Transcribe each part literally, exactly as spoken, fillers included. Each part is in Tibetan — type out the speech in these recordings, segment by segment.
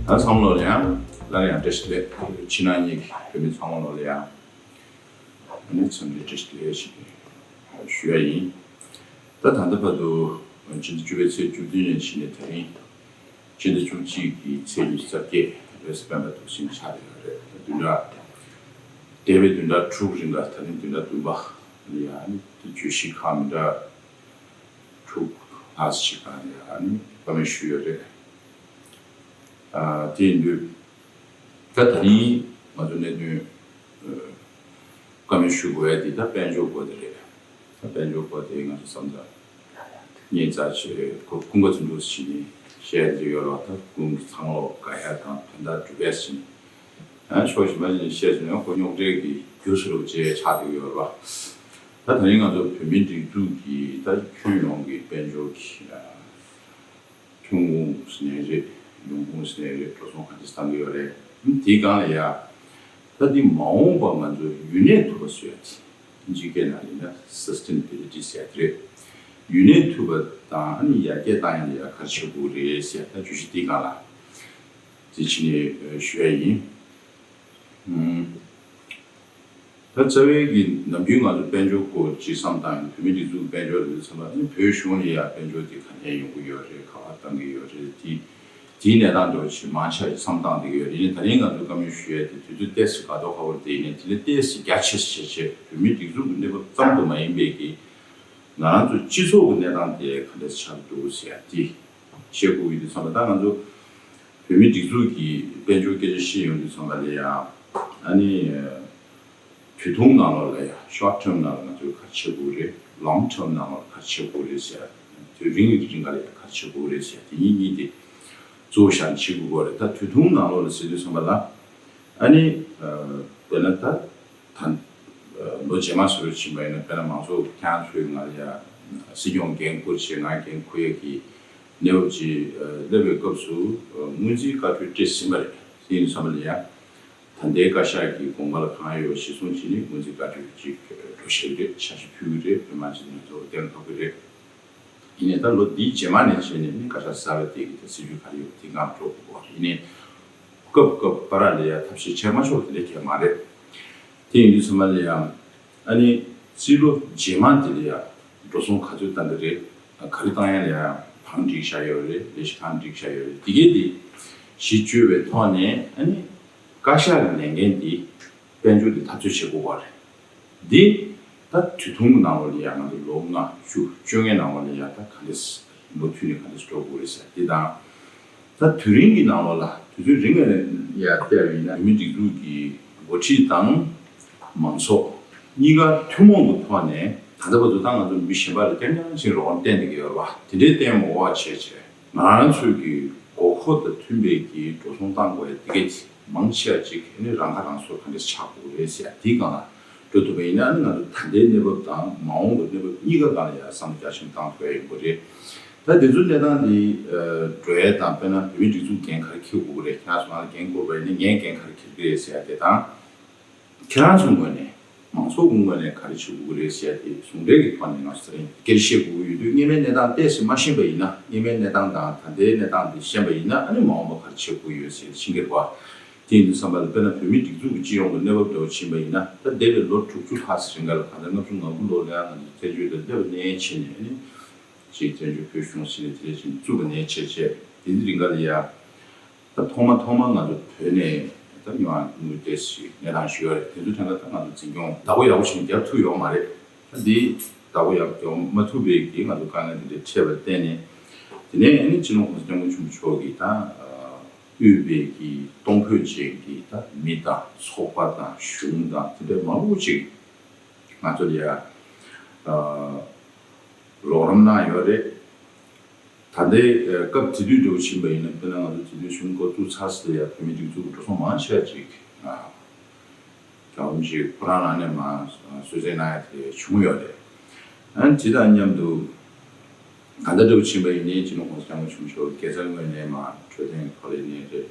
ད་ཚང་མ་ལོ་ལ་ཡང་སླར་ཡང་བཀྲ་ཤིས་བདེ་ལེགས། ཕྱི་ནང་གཉིས་ཀྱི་བོད་མི་ཚང་མ་ལོ་ལ་ཡང་ཨ་ནི་འཚམས་འདྲི་བཀྲ་ཤིས་བདེ་ལེགས་ཞེས་ཞུ་ཡ་ཡིན། ད་ད་ལྟ་བར་དུ་ཕྱི་ཟླ་བཅུ་པའི་ཚེས་བཅུ་བདུན་ནས་ཕྱིན་ནས་ད་རིང་ཕྱི་ཟླ་བཅུ་གཅིག་གི་ཚེས་ཉི་ཤུ་རྩ་བརྒྱད་རེས་སྤེན་པ་འདུག་ཟིན་ཆགས་ཡོད་རེད། བདུན་ཕྲག་འདས་པའི་བདུན་ཕྲག་དྲུག་རིང་ལ་ད་རིང་བདུན་ཕྲག་བདུན་པ་ལ་ཡང་ཨ་ནི་བརྗོད་གཞི་ཁག་མི་འདྲ་དྲུག་ལྷག་ཞིག་གང་ལ་ཡང་ཨ་ནི་བཀའ་མོལ་ཞུས་ཡོད་རེད། ཨ་དེ་ཡིན་དུས་ད་ད་རིང་ང་ཚོ་གནད་དོན་ཨ་བཀའ་མོལ་ཞུ་དགོས་ཡ་དེ་ད་དཔལ་འབྱོར་སྐོར་དེ་རེད། ད་དཔལ་འབྱོར་སྐོར་དེ་ང་ཚོ་བསམ་ཚར་ངས་རྩ་ཆེ་ཁོ་ཀུན་དགའ་ཚུལ་ཁྲིམས་ཞིག་ནས་བཤད་ཀྱི་ཡོད་རོགས། ད་ཀུན་གྱི་ཚང་ལོ་དགའ་ཡ་དང་དོན་དག་སྒྲུབ་ཡ་ཞིག་ནས་ཨ་ཕྱོགས་ཞིག་མ་ཞིག་ནས་བཤད་ཟིན་ཡང་ཁོ་རྙོག་དྲའི་གི་རྒྱུ་སུ་རུ་བཅས་ཆགས་ཀྱི་ཡོད་རོགས། ད་ད་རིང་ང་ཚོ་བོད་མིའི་སྒྲིག་འཛུགས་ཀྱི་ད་ཁྱོན་ཡོངས་ཀྱི་དཔལ་འབྱོར་གྱི་ཐོན་ཁུངས་ཟེར་ནའི་རེད། ཡོང་ཁུངས་ཟེར་ནའི་རེད། འགྲོ་སོང་ག་འདྲ་བཏང་གི་ཡོད་རེད། དེའི་སྒང་ལ་ཡ་ད་འདི་མ་འོངས་པ་ང་ཚོ་ཡུན་གནས་ཐུབ་པ་བཟོ་ཡ་དེ་ཕྱི་སྐད་ནང་ཡིན་ན་སསི་ཊེ་ནེ་བི་ལི་ཊི་ཟེར་ཡ་དེ་རེད། ཡུན་གནས་ཐུབ་པ་དང་ཨ་ནི་ཡར་རྒྱས་བཏང་ཡ་ལ་ཡ་ག་རེ་བྱེད་དགོས་རེད་ཟེར་ཡ་ད་བརྗོད་གཞི་འདིའི་སྒང་ལ་དེ་ཕྱི་ནས་ཞུ་ཡ་ཡིན། ད་རྩ་བའི་གི་ནམ་རྒྱུན་ང་ཚོ་དཔལ་འབྱོར་སྐོར་ཅིག་བསམ་བཏང་ཡོང་། བོད་མིའི་སྒྲིག་འཛུགས་དཔལ་འབྱོར་ལ་བསམ་པ་ནི་བོད་གཞུང་ལ་ཡ་དཔལ་འབྱོར་དེ་ག་ནས་ཡོང་གི་ཡོད་རེད། ག་པར་བཏང་གི་ཡོད་རེད། དེ་དེའི་གནས་སྟངས་འདྲ་བོ་ཞིག་མང་ཆེ་བ་ཞིག་བསམ་བཏང་བསྡད་ཀྱི་ཡོད་རེད། ཡིན་ནའི་ད་རིང་ང་ཚོ་བཀའ་མོལ་ཞུ་ཡ་དེ་དུས་ཚོད་ཏོག་ཙམ་དགའ་ཐོག་ཁ་པོ་དེ་ཡིན་ནའི་དེ་ལས་ཏོག་ཙམ་རྒྱ་ཆེ་ཞེ་བྱས་བོད་མིའི་སྒྲིག་འཛུགས་ཀྱི་གནས་བབ་ཙམ་དུ་མ་ཡིན་པའི་གི་ང་རང་ཚོ་སྤྱི་ཚོགས་ཀྱི་གནས་སྟངས་དེ་ག་འདྲ་ཆགས་འདུག་ཟེར་ཡ་དེ་བཤད་དགོས་ཀྱི་འདུག་བསམ་པ། ད་ང་ཚོ་བོད་མིའི་སྒྲིག་འཛུགས་ཀྱི་དཔལ་འབྱོར་སྐད་ཆ་བཤད་ཡོང་དུས་ཙམ་པ་ལ་ཡང་ཨ་ནི་དུས་ཐུང་ནང་ལོགས་ལ་ཡང་short term ནང་ལ་ང་ཚོས་ག་རེ་བྱེད་དགོས་རེད། long term ནང་ལོགས་ལ་ག་རེ་བྱེད་དགོས་རེད་ཟེར། དུས་རིང་གི་རིང་ག་ལ་ཡང་ག་རེ་བྱེད་དགོས་རེད་ཟེར། དེ་གཉིས་གཉིས་དེ་གཙོ་བོ་བཞག་ནས་བྱེད་དགོས་ཀྱི་རེད། ད་དུས་ཐུང་ནང་ལོགས་ལ་ཟེར་དུས་ཙམ་པ་ལ་ཨ་ནི་དཔེར་ན་ད་ད་ལོ་རྗེས་མ་ཟེར་བ་ཕྱིན་པ་ཡིན་ན་དཔེར་ན་མང་ཚོགས་ཁྱེད་རང་ཚོའི་ང་ལ་ཡང་སྲིད་སྐྱོང་འགན་འཁུར་བྱས་ང་འགན་འཁུར་ཡས་ཀྱི་གནས་བབ་ཅིག་སླེབས་པའི་སྐབས་སུ་སྔོན་རྩིས་བཀའ་འཁྲོལ་སྤྲད་ཟིན་པ་རེད། དེ་ཡིན་ཙམ་པ་ལ་ཡང་ད་ལྟའི་བཀའ་ཤག་གི་དགོངས་པ་ལ་གང་ཡོད་གཞིར་བཟུང་བྱས་ནས་སྔོན་རྩིས་བཀའ་འཁྲོལ་ཅིག་འགྲོ་བཞིན་རེད། འཆར་གཞི་ཕུལ་གྱི་རེད། དཔེ་མ་ཚད་ང་ཚོ་གཏན་ལ་ཕབ་ཀྱི་རེད། ཡིན་ནའི་ད་ལོ་འདིའི་རྗེས་མ་ནས་བྱས་ནས་ནི་བཀའ་ཤག་གསར་པ་དེ་གི་ད་སྲིད་ཇུས་ག་རེ་ཡོད་དེ་སྒང་འགྲོ་དགོས་པ་རེད། ཡིན་ནའི་སྐབས་སྐབས་བར་ལ་ཡང་ཐབས་ཤེས་བྱས་མ་ཆོག་དེ་འདྲ་གང་ཡང་མ་རེད། དེ་ཡིན་དུས་ཙམ་པ་ལ་ཡང་ཨ་ནི་རྩིས་ལོ་རྗེས་མ་དེ་ལ་ཡང་འགྲོ་སོང་ག་ཚོད་བཏང་གི་རེད། ག་རེ་བཏང་ཡ་ལ་ཡང་བང་སྒྲིག་བཞག་ཡོད་རེད། ལས་གཞི་གང་སྒྲིག་བཞག་ཡོད་རེད། དེ་གས་དེ་གཞི་བཅོལ་བའི་ཐོག་ནས་ཨ་ནི་བཀའ་ཤག་གི་ལས་འགན་དེ་དཔལ་འབྱོར་དེ་འཐབ་རྩོད་བྱེད་དགོས་པ་རེད། འདི་ད་དུས་ཐུང་གི་ནང་ལོགས་ལ་ཡང་ང་ཚོ་ལོ་ལྔ་བཅུ་བཅོ་ལྔའི་ནང་ལོགས་ལ་ཡང་ད་ག་འདྲས་མུ་མཐུད་ནས་ག་འདྲས་འགྲོ་དགོས་རེད་ཟེར་འདི་དང་། ད་དུས་རིང་གི་ནང་ལོགས་ལ་དུས་ཚོད་རིང་ངེ་ཡར་བལྟས་པ་ཡིན་ན་བོད་མིའི་སྒྲིག་འཛུགས་ཀྱི་འགོ་ཁྲིད་དང་མང་ཚོགས་གཉིས་ཀ་ཐུན་མོང་གི་ཐོག་ནས་ད་ལྟ་བར་དུ་ད་ང་ཚོ་མི་གཞན་པ་ལ་རྐྱང་རྐྱང་ཅིག་རོགས་རམ་བསྟེན་བསྡད་ཀྱི་ཡོད་རེད་བ། དེ་འདྲའི་བསྟེན་མ་དགོས་པ་བྱས་བྱས། ང་རང་ཚོའི་གི་དགོས་མཁོ་དང་མཐུན་པའི་གི་འགྲོ་སོང་བཏང་དགོས་ཡ་དེ་གས་མང་ཆེ་བ་ཅིག་ཨ་ནི་རང་ཁ་རང་གསོ་ག་འདྲས་ཆགས་དགོས་རེད་ཟེར་ཡ་དེའི་སྒང་ལ་འགྲོ་ཐུབ་པ་ཡིན་ན་ཨ་ནི་ང་ཚོ་ད་ལྟའི་གནས་བབ་དང་མ་འོངས་པའི་གནས་བབ་གཉིས་ཀ་སྒང་ལ་ཡ་བསམ་བློ་རྒྱ་ཆེན་པོ་བཏང་ཐུབ་ཡ་ཡོང་གི་རེད། ད་དེ་ཚོའི་གནས་སྟངས་འདི་འགྲོ་ཡ་དང་དཔེར་ན་བོད་མིའི་སྒྲིག་འཛུགས་འགན་ག་རེ་འཁྱེར་དགོས་ཀྱི་རེད། ཁྱེད་རང་ཚོ་ང་ལ་འགན་བསྐུར་བ་ཡིན་ན་ངས་འགན་ག་རེ་འཁྱེར་གྱི་རེད་ཟེར་ཡ་དེ་དང་། ཁྱེད་རང་ཚོའི་ངོས་ནས་མང་ཚོགས་ཀྱི་ངོས་ནས་ག་རེ་བྱེད་དགོས་ཀྱི་རེད་ཟེར་ཡ་དེ་ཟུང་འབྲེལ་གྱི་ཐོག་ནས་ང་ཚོ་དེ་རིང་སྐད་ཆ་བཤད་དགོས་ཀྱི་ཡོད་དུས་སྔོན་མའི་གནས་སྟངས་ཏོག་ཙམ་མ་ཤེས་པ་ཡིན་ན། སྔོན་མའི་གནས་སྟངས་དང་ད་ལྟའི་གནས་སྟངས་དེ་ཤེས་པ་ཡིན་ན་ཨ་ནི་མ་འོངས་པ་ག་རེ་བྱེད་དགོས་ཀྱི་ཡོད་ཟེར་ཤེས་ཀྱི་རེད་བ། དེ་ཡིན་དུས་ཙམ་པ་ལ་དཔེར་ན་བོད་མིའི་སྒྲིག་འཛུགས་ཀྱི་སྤྱི་ཡོངས་ཀྱི་གནས་བབ་འདྲ་བོ་ཕྱིན་པ་ཡིན་ན་ད་འདས་པའི་ལོ་དྲུག་ཅུ་ལྷག་ཙམ་རིང་ག་ལ་གང་ལྟར་ལྔ་བཅུ་ང་དགུ་ལོ་ལ་ཡང་ང་ཚོ་བཙན་བྱོལ་དུ་སླེབས་པ་ནས་བྱས་ནས་ཨ་ནི་ཅིག་བཙན་བྱོལ་བོད་གཞུང་ཟེར་ནས་དེ་འདྲ་ཅིག་བཙུགས་པ་ནས་བྱས་བྱས་དེ་འདི་རིང་ག་ལ་ཡ། ད་ཐོག་མ་ཐོག་མ་ང་ཚོ་བོད་ནས་ད་མི་མང་དངུལ་ཏོག་ཙམ་གནས་སྟངས་ཞུ་ཡ་རེད། དེ་ཚོ་དྲན་ཁ་ད་ང་ཚོ་འཛིན་སྐྱོང་བདག་པོ་ཡག་པོ་ཞིག་རྒྱབ་ཐུབ་ཡོད་མ་རེད། ད་འདི་བདག་པོ་ཡག་པོ་རྒྱབ་མ་ཐུབ་པའི་གི་ང་ཚོ་དཀའ་ངལ་འདི་འདྲ་འཕྲད་པར་བརྟེན་ནས། དེ་ནས་ཨ་ནི་སྤྱི་ནོར་༸གོང་ས་༸སྐྱབས་མགོན་ཆེན་པོ་མཆོག་གིས་ད་དབུས་པའི་གི་གཏོང་ཕོད་ཅན་གྱི་ད་མི་དང་ཚོགས་པ་དང་གཞུང་དང་དེ་འདྲ་མང་པོ་ཅིག་ང་ཚོ་ལ་ཡ་རོགས་རམ་གནང་ཡོད་རེད། ད་ལྟའི་སྐབས་དེ་དུས་འདྲ་བོ་ཕྱིན་པ་ཡིན་ན་དཔེར་ན་ང་ཚོ་དེ་དུས་གཞུང་འགོ་བཙུགས་ཚར་ཟེར་ཡ་བོད་མིའི་སྒྲིག་འཛུགས་ཀྱི་འགྲོ་སོང་མང་ཆེ་བ་ཅིག་རྒྱལ་བ་རིན་པོ་ཆེ་ཁོ་རང་རང་ནས་མར་གསོལ་སྩལ་གནང་ཡ་དེ་བྱུང་ཡོད་རེད། ཨ་ནི་དེ་དང་མཉམ་དུ་ད་ལྟ་འདྲ་བོ་ཕྱིན་པ་ཡིན་ནའི་སྤྱི་ནོར་༸གོང་ས་༸སྐྱབས་མགོན་ཆེན་པོ་མཆོག་གི་དགེ་རྩ་ངོས་ནས་མར་འཕྲོད་བསྟེན་གྱི་ཐོག་ལ་ཡིན་ནའི་རེད།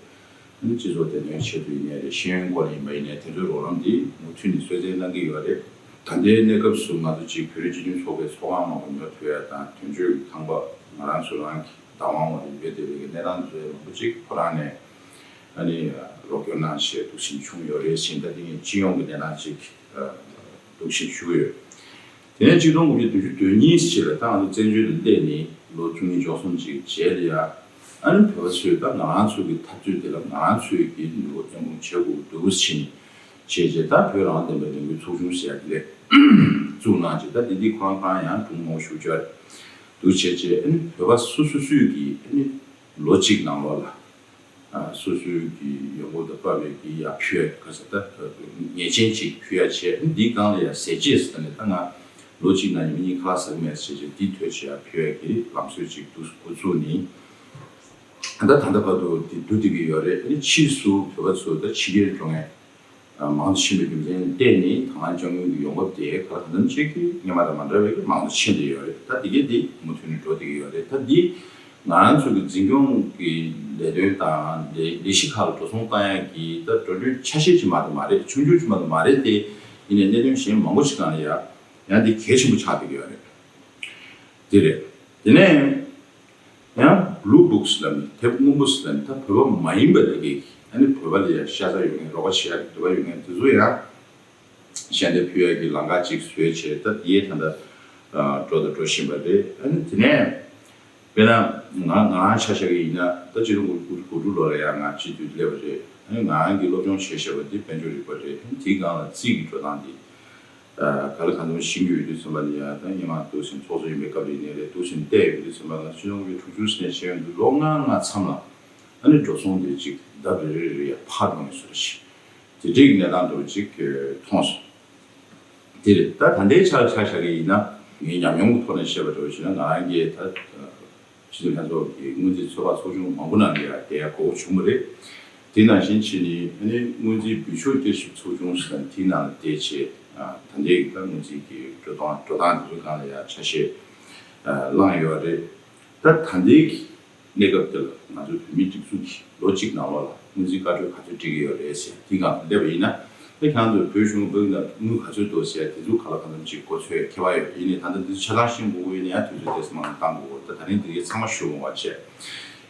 ཨ་ནི་སྤྱི་ཚོགས་བདེ་དོན་ཆེད་དུ་ཡིན་ནའི་རེད། ཤེས་ཡོན་སྐོར་ལ་ཡིན་པ་ཡིན་ནའི་དེ་ཚོའི་རོགས་རམ་དེ་མུ་མཐུད་ནས་གསོལ་སྩལ་གནང་གི་ཡོད་རེད། ད་ལྟའི་གནས་སྐབས་སུ་ང་ཚོ་གཅིག་བོད་རིགས་སྤྱི་མཐུན་ཚོགས་པའི་ཚོགས་ཁང་མང་པོ་ཉོ་ཐུབ་ཡ་དང་དོན་གཅོད་ཀྱི་ཁང་པ་ང་རང་ཚོ་རང་གི་བདག་དབང་འོག་ལ་ཡོད་བསྡད་པའི་གནས་སྟངས་དེ་ཚོའི་མང་པོ་ཅིག་ཁོ་རང་ནས་ ཨ་ནི་རོགས་སྐྱོར་གནང་བྱས་འདུག་སེ་བྱུང་ཡོད་རེད་ཟེར། ད་དེ་ངས་སྤྱི་ཡོངས་ཀྱི་གནས་སྟངས་ཅིག་འདུག་སེ་ཞུ་གི་ཡོད། དེ་ནས་ཆིག་སྟོང་དགུ་བརྒྱ་བདུན་ཅུ་དོན་གཉིས་ཕྱེད་ལ་ད་ང་ཚོ་བཙན་བྱོལ་ལ་སླེབས་ནས་ལོ་བཅུ་གཉིས་བཅུ་གསུམ་ཅིག་རྗེས་ལ་ཡ། ཨ་ནི་བོད་པ་ཚོས་ད་ང་རང་ཚོ་གི་འཐབ་རྩོད་དེ་ལ་ང་རང་ཚོས་ཀྱི་ནུས་པ་བརྟན་པོ་བྱེད་དགོས་འདུག་ཟེར་ནས་བྱས་རྗེས། ད་བོད་རང་བཙན་པའི་ལས་འགུལ་ཚོགས་ཆུང་ཟེར་ཡ་དེ་ལས་བཙུགས་གནང་རྗེས། ད་དེ་དུས་ཁོ་རང་ཁོ་རང་ཡང་གྲུང་མོ་ཞུ་བཅར་འདུག་བྱས་རྗེས། ཨ་ནི་བོད་པ་སོ་སོ་སོས་ཀྱི་ཨ་ནི་ལོ་གཅིག་ནང་ལོགས་ལ། ཨ། སོ་སོའི་གི་ཡོང་སྒོ་དང་བབས་པའི་གི་ཡར་ཕུལ་ཡ་ག་ས་ད་ཉེས་ཆེན་ཅིག་ཕུལ་ཡ་བྱས། འདིའི་སྒང་ལ་ཡ་ཟས་བཅད་ཟེར་ནས་ད་ང་ལོ་གཅིག་ནང་ཉི་མ་གཉིས་ཁ་ལག་ཟ་གི་མེད་ཟེར་བྱས་འདི་ཐོས་བྱས་ཡར་ཕུལ་ཡ་གི་ལམ་སྲོལ་ཅིག་འདུག་འགོ་བཙུགས་ནས། ད་ད་ལྟ་བར་དུ་དེ་བསྡུ་བསྡད་ཀྱི་ཡོད་རེད། ཨ་ནི་ཕྱིས་སུ་བོད་པ་ཚོ་ད་ཕྱི་རྒྱལ་འགྲོ་མཁན་མང་དུ་ཕྱིན་པའི་རྒྱུ་མཚན་བརྟེན་ནས་ད་ང་སྐྱབས་མགོན་གྱི་ཡོང་འབབ་དེ་ག་ལ་གང་འཚམ་ཅིག་གི་སྔོན་མ་དང་མ་འདྲ་བའི་གི་མང་དུ་ཕྱིན་བསྡད་ཡོད་རེད། ད་དེ་གས་དེ་མུ་མཐུད་ནས་འགྲོ་བསྡད་ཀྱི་ཡོད་རེད། ད་འདི་ང་རང་ཚོ་གི་འཛིན་སྐྱོང་གི་ལས་དོན་དང་ལས་ལས་གཞི་ཁག་ལ་འགྲོ་སོང་བཏང་ཡག་གི་ད་འགྲོ་གྲོན་ཆ་ཤས་ཅིག་མ་གཏོགས་མ་རེད། ཆུང་ཆུང་ཅིག་མ་གཏོགས་མ་རེད་དེ། ཡིན་ནའི་གནད་དོན་གཞན་མང་པོ་ཞིག་སྒང་ལ་ཡ་ཡང་འདི་གལ་ཆེན་པོ་ཆགས་བསྡད་ཀྱི་ཡོད་རེད། འདི་རེད། དེ་ནས་ཡང་blue books་ལབ་ནས་དེབ་སྔོན་པོ་ཟེར་ནས་ད་བོད་པ་མ་ཡིན་པ་དེ་གས། ཨ་ནི་བོད་པ་ལ་ཡ་ཤ་ཚ་ཡོད་མཁན། རོགས་པ་བྱེད་ཡག་གི་འདོད་པ་ཡོད་མཁན་དེ་ཚོ་ཡང་ཞལ་འདེབས་ཕུལ་ཡག་གི་ལམ་ཁ་ཅིག་བཟོས་བྱས། ད་དེ་ད་ལྟ་འགྲོ་དང་འགྲོ་བཞིན་པ་རེད། ཨ་ནི་དེ་ནས་དཔེར་ན་ང་ང་རང་ཆ་བཞག་གི་ཡིན་ན། ད་ཆིག་སྟོང་དགུ་བརྒྱ་དགུ་བཅུ་གོ་དྲུག་ལོ་ལ་ཡང་ང་སྤྱི་འཐུས་སླེབས་པ་རེད། ཨ་ནི་ང་རང་གི་སློབ་སྦྱོང་བྱས་བཞག་པ་འདི་དཔལ་འབྱོར་རིག་པ་རེད། ཨ་ནི་དེའི་སྒང་ལ་རྩིས་ཀྱི་འགྲོ་སྟངས་འདི། ཨ། ག་ལ་གང་འཚམ་ཤེས་ཀྱི་ཡོད་དུས་ཙམ་པ་ལ་ཡ། ད་སྔོན་མ་འདུག་སེ་ཚོགས་གཙོ་ཡིན་པའི་སྐབས་ལ་ཡིན་ནའི་རེད། འདུག་སེ་བལྟས་ཡོང་དུས་ཙམ་པ་ལ། ཆིག་སྟོང་དགུ་བརྒྱ་དྲུག་ཅུ་ནས་བྱས་ཡོང་དུས་ལོ་ལྔ་ལྔ་མཚམས་ལ་ཨ་ནི་འགྲོ་སོང་དེ་ཅིག་ལྡབ་རེ་རེ་རེ་ཡར་འཕར་འགྲོ་མཁན་བཟོ་འདྲ་ཞིག་དེ་འདྲའི་གནས་སྟངས་འདྲ་བོ་ཅིག་མཐོང་སོང་། དེ་རེད། ད་ད་ལྟའི་ཆར་ཆ་བཞག་གི་ཡིན་ན། ངའི་ཉམས་མྱོང་གི་ཐོག་ནས་བཤད་པ་འདྲ་བོ་ཞིག་ན། ང་རང་གིས་ད་སྤྱི་འཐུས་ལྷན་ཚོགས་ཀྱི་སྔོན་རྩིས་ཚོད་དཔག་ཚོགས་ཆུང་མང་པོ་ནང་ལ་ཡ་བསྡད་ཡག་གོ་སྐབས་བྱུང་བ་རེད། དེ་ནང་བཞིན་བྱས་ནས་ཨ་ནི་སྔོན་རྩིས་འབུལ་ཕྱོགས་བསྐྱར་ཞིབ་ཚོགས་ཆུང་ཟེར་ན་དེའི་ནང་ལ་བསྡད་བྱས། ཨ། ད་ལྟའི་ད་སྔོན་རྩིས་ཀྱི་འགྲོ་སྟངས་འགྲོ་སྟངས་དེ་ཚོའི་སྒང་ལ་ཡ་ཆ་ཤས་ཨ་བླངས་ཡོད་རེད། ད་ད་ལྟའི་གི་གནས་སྐབས་འདི་ལ་ང་ཚོའི་བོད་མིའི་སྒྲིག་འཛུགས་ཀྱིས་ལོ་གཅིག་ནང་ལོགས་ལ་སྔོན་རྩིས་བཀའ་འཁྲོལ་ག་ཚོད་སྒྲིག་གི་ཡོད་རེད་ཟེར་དེའི་སྒང་སླེབས་པ་ཡིན་ན། ད་ཁྱེད་རང་ཚོས་བོད་གཞུང་གི་དངུལ་ག་ཚོད་འདུག་ཟེར་དེ་ཚོ་ག་ལ་གང་འཚམ་ཅིག་གོ་ཚོད་ཁྱད་པར་ཡོད། ཡིན་ནའི་ད་ལྟ་འདི་ཚོ་ཆ་ཚང་ཤེས་དགོས་ཀྱི་ཡོད་ན་ཡང་དུས་ཚོད་ཏོག་ཙམ་མང་བཏང་དགོས། ད་ད་རིང་འདི་གའི་ཚང་མ་ཞུ་འོང་བ་བྱས།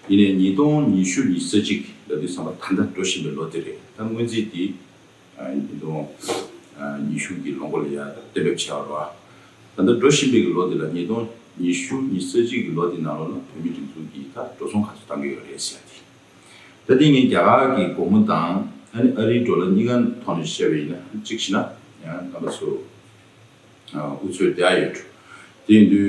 ཡིན་ནའི་ཉིས་སྟོང་ཉི་ཤུ་ཉི་ཤུ་རྩ་གཅིག་ལབ་དུས་ཙམ་པ་ད་ལྟ་འགྲོ་བཞིན་པའི་ལོ་འདི་རེད། ད་སྔོན་རྩིས་འདི་ཉིས་སྟོང་ཉི་ཤུ་གི་ལོ་མགོ་ལ་ཡ་གཏན་འབེབས་བྱས་པ་རེད་བ། ད་ལྟ་འགྲོ་བཞིན་པའི་གི་ལོ་འདི་ལ་ཉིས་སྟོང་ཉི་ཤུ་ཉི་ཤུ་རྩ་གཅིག་གི་ལོ་འདི་ནང་ལོགས་ལ་བོད་མིའི་སྒྲིག་འཛུགས་ཀྱིས་ད་འགྲོ་སོང་ག་ཚོད་བཏང་གི་ཡོད་རེད་ཟེར་ཡ་དེ། ད་དེ་ངས་རྒྱ་གར་གྱི་སྒོར་མོ་དང་ཨ་ནི་ཨ་རིའི་ཌོ་ལར་གཉིས་ཀ་ཐོག་ནས་བཤད་པ་ཡིན་ན། གཅིག་བྱས་ན་ཡང་རྣམ་པ་ཚོ་ཨ་འུ་ཚོའི་བསྡད་ཡ་ཡོད་འགྲོ། དེ་ཡིན་དུས་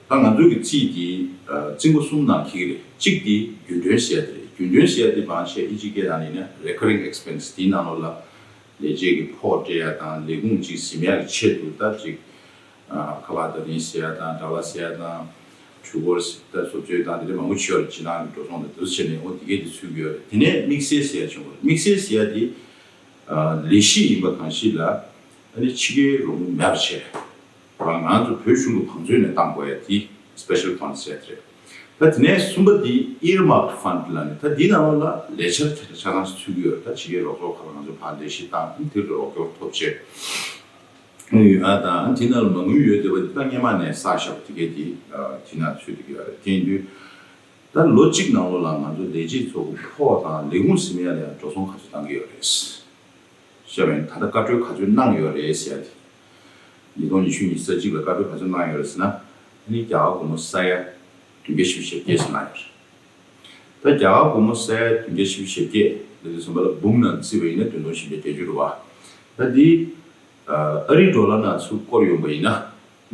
ཨ་ད་ང་ཚོའི་གི་རྩིས་དེ་ཨ་རྩིས་འགོ་གསུམ་ནང་འཁེལ་གྱི་རེད། གཅིག་དེ་རྒྱུན་གྲོན་ཟེར་ཡ་དེ་རེད། རྒྱུན་གྲོན་ཟེར་ཡ་དེ་མང་ཆེ་ཨི་ཇི་སྐད་ནང་ལ་ཡིན་ན་རེ་ཀ་རིང་ཨེག་སི་པེན་སི། དེའི་ནང་ལོགས་ལ་ལས་བྱེད་ཀྱི་ཕོགས་སྤྲད་ཡ་དང་ལས་ཁུངས་གཅིག་ཟིན་ཡ་གི་ཆེད་དུ་ད་ཅིག་ཨ་ཁ་པར་དང་ལེན་ཟེར་ཡ་དང་ཌོ་ལར་ཟེར་ཡ་དང་། འཕྲུལ་འཁོར་ཟེར་ད་བཟོ་བཅོས་དང་དེ་འདྲ་མང་པོ་བྱས་ཡོད་རེད། སྤྱིར་བཏང་གི་འགྲོ་སོང་དང་དེ་ཚོ་བྱས་ནས་འོ་དེ་གས་དེ་ཚུད་ཀྱི་ཡོད་རེད། དེ་ནས་དམིགས་བསལ་ཟེར་ཡ་བྱུང་བ་རེད། དམིགས་བསལ་ཟེར་ཡ་དེ་ཨ་ལས་གཞི་ཡིན་པ་གང་ཞིག་ལ་ཨ་ནི་ཕྱི་རྒྱལ་རོགས་དངུལ་མེད་པ་བྱས། ང་ཚོ་བོད་གཞུང་གི་བང་མཛོད་ནས་བཏང་དགོས་ཡ་དེ་སི་པེ་ཤལ་ཕན་ཌི་ཟེར་ཡ་དེ་རེད། ད་དེ་ནས་གསུམ་པ་དེ་ཨི་ཡར་མཱག་ཕན་ཌི་ལབ་ནས། ད་དེའི་ནང་ལོགས་ལ་ལས་འཆར་ཆ་ཆ་ཚང་ཞིག་ཚུད་ཀྱི་ཡོད་རེད། ད་ཕྱི་རྒྱལ་རོགས་ཚོགས་ཁག་ལ་ང་ཚོ་ཕར་ལས་གཞི་བཏང་། དེ་ལ་རོགས་སྐྱོར་ཐོབ་ཆེད། དངུལ་ཡོད་ཨ་དང་། དེ་ནང་ལ་མ་དངུལ་ཡོད་བསྡད་པ་དེ་ད་སྔོན་མ་ནས་བསགས་བཞག་པ་དེ་གས་དེ་ཨ་དེ་ནང་ཚུད་བསྡད་ཀྱི་ཡོད་རེད། དེ་ཡིན་དུས་ད་ལོ་གཅིག་ནང་ལོགས་ལ་ང་ཚོ་ལས་བྱེད་ཚོ་གི་ཕོགས་དང་ལས་ཁུངས་ཟིན་ཡ་ལ་ཡང་འགྲོ་སོང་ག་ཚོད་བཏང་གི་ཡོད་རེད། བཤད་པ་ཡིན་ད་ལྟ་བཀའ་འཁྲོལ་ག་ཚོད་གནང་ཡོད་རེད་ཟེར་ཡ་དེ། ཉིས་སྟོང་ཉི་ཤུ་ཉི་ཤུ་རྩ་གཅིག་ལ་བཀའ་འཁྲོལ་ག་ཚོད་གནང་ཡོད་རེད་ཟེར་ན། ཨ་ནི་རྒྱ་གར་སྒོར་མོ་ས་ཡ་བདུན་བརྒྱ་བཞི་བཅུ་ཞེ་བརྒྱད་ཙམ་གནང་ཡོད་རེད། ད་རྒྱ་གར་སྒོར་མོ་ས་ཡ་བདུན་བརྒྱ་བཞི་བཅུ་ཞེ་བརྒྱད་ལབ་དུས་ཙམ་པ་ལ་འབུམ་ནང་བརྩིས་པ་ཡིན་ན་བདུན་སྟོང་བཞི་བརྒྱ་བརྒྱད་ཅུ་རེད་བ། ད་འདི་ཨ་རིའི་ཌོ་ལར་ནང་ཚུར་བསྐོར་ཡོང་པ་ཡིན་ན་ཨ་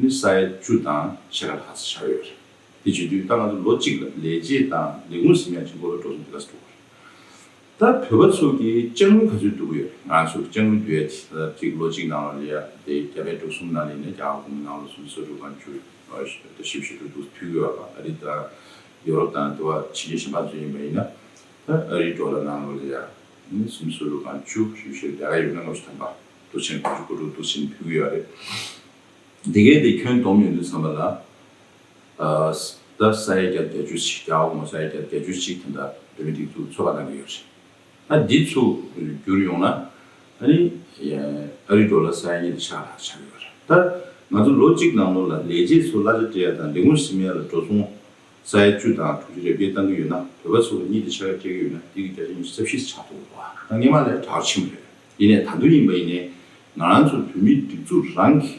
ནི་ས་ཡ་བཅུ་དང་ཕྱེད་ཀ་ལྷག་ཙམ་ཆགས་ཡོད་རེད། དེ་བྱེད་དུས་ད་ང་ཚོ་ལོ་གཅིག་ལ་ལས་བྱེད་དང་ལས་ཁུངས་ཟིན་ཡ་གཅིག་པོ་ལ་འགྲོ་སོང་དེ་ག་ཚོད་འགྲོ་གི་རེད། ད་བོད་པ་ཚོ་གིས་ཅ་དངུལ་ག་ཚོད་བསྡུ་གི་ཡོད་རེད། ང་ཚོ་ཅ་དངུལ་བསྡུ་ཡ་དེ་ད་གཅིག་ལོ་གཅིག་ནང་ལ་ལ་ཡ་དེ་རྒྱ་བལ་འབྲུག་གསུམ་ནང་ལ་ཡིན་ན་རྒྱ་གར་གོང་མའི་ནང་ལ་སུམ་ཅུ་སོ་དྲུག་སྒང་བཅུ་ཞིབ་ཞིབ་ཏུ་འདུག་ཕུལ་གི་ཡོད་པ། ཨ་རི་དང་ཡོ་རོབ་དང་དེ་བ་ཕྱི་རྒྱལ་གཞན་པ་ཚོ་ཡིན་པ་ཡིན་ན་ད་ཨ་རིའི་ཌོ་ལར་ནང་ལ་ལ་ཡ་ནི་སུམ་ཅུ་སོ་དྲུག་སྒང་བཅུ་ཞིབ་ཞིབ་ལས་ཀ་ཡོད་ན་ལྔ་བཅུ་ཐམ་པ་འདུག་ཕྱིན་དགུ་བཅུ་གོ་དྲུག་འདུག་ཕྱིན་ཕུལ་གི་ཡོད་རེད། དེ་གས་དེ་ཁྱོན་བསྡོམས་ཡོང་དུས་ཙམ་པ་ལ། ཨ་ད་ས་ཡ་བརྒྱ་བརྒྱད་ཅུ་ཞིག་རྒྱ་གར་སྒོར་མོ་ས་ཡ་བརྒྱ་བརྒྱད་ཅུ་ཞིག་དེ་འདྲ་བོད་མིའི་སྒྲིག་འཛུགས་ཚོད་དཔག་གནང་གི་ཡོད་རེད། ཨ་འདི་ཚོ་བསྒྱུར་ཡོང་ན་ཨ་ནི་ཨ་རི་ཌོ་ལར་ས་ཡ་གཉིས་དང་ཕྱེད་ཀ་ལྷག་ཆགས་ཡོད་རེད། ད་ང་ཚོ་ལོ་གཅིག་ནང་ལོགས་ལ་ལས་བྱེད་ཚོ་གླ་ཆ་སྤྲད་ཡ་དང་ལས་ཁུངས་ཟིན་ཡ་ལ་འགྲོ་སོང་ ས་ཡ་བཅུ་དང་དྲུག་ཅུ་རེ་བརྒྱད་བཏང་གི་ཡོད་ན། བོད་པ་ཚོ་གཉིས་དེ་ཆ་བརྒྱད་བཀལ་གྱི་ཡོད་ན། དེ་གི་བརྒྱ་ཆ་ཉི་ཤུ་རྩ་བཞི་ཆགས་ཐུབ་པ་ད་སྔོན་མ་ལས་དྲག་ཆེན་པོ་རེད། ཡིན་ནའི་ད་དུང་ཡིན་པ་ཡིན་ནའི་ང་རང་ཚོ་བོད་མིའི་སྒྲིག་འཛུགས་རང་གི་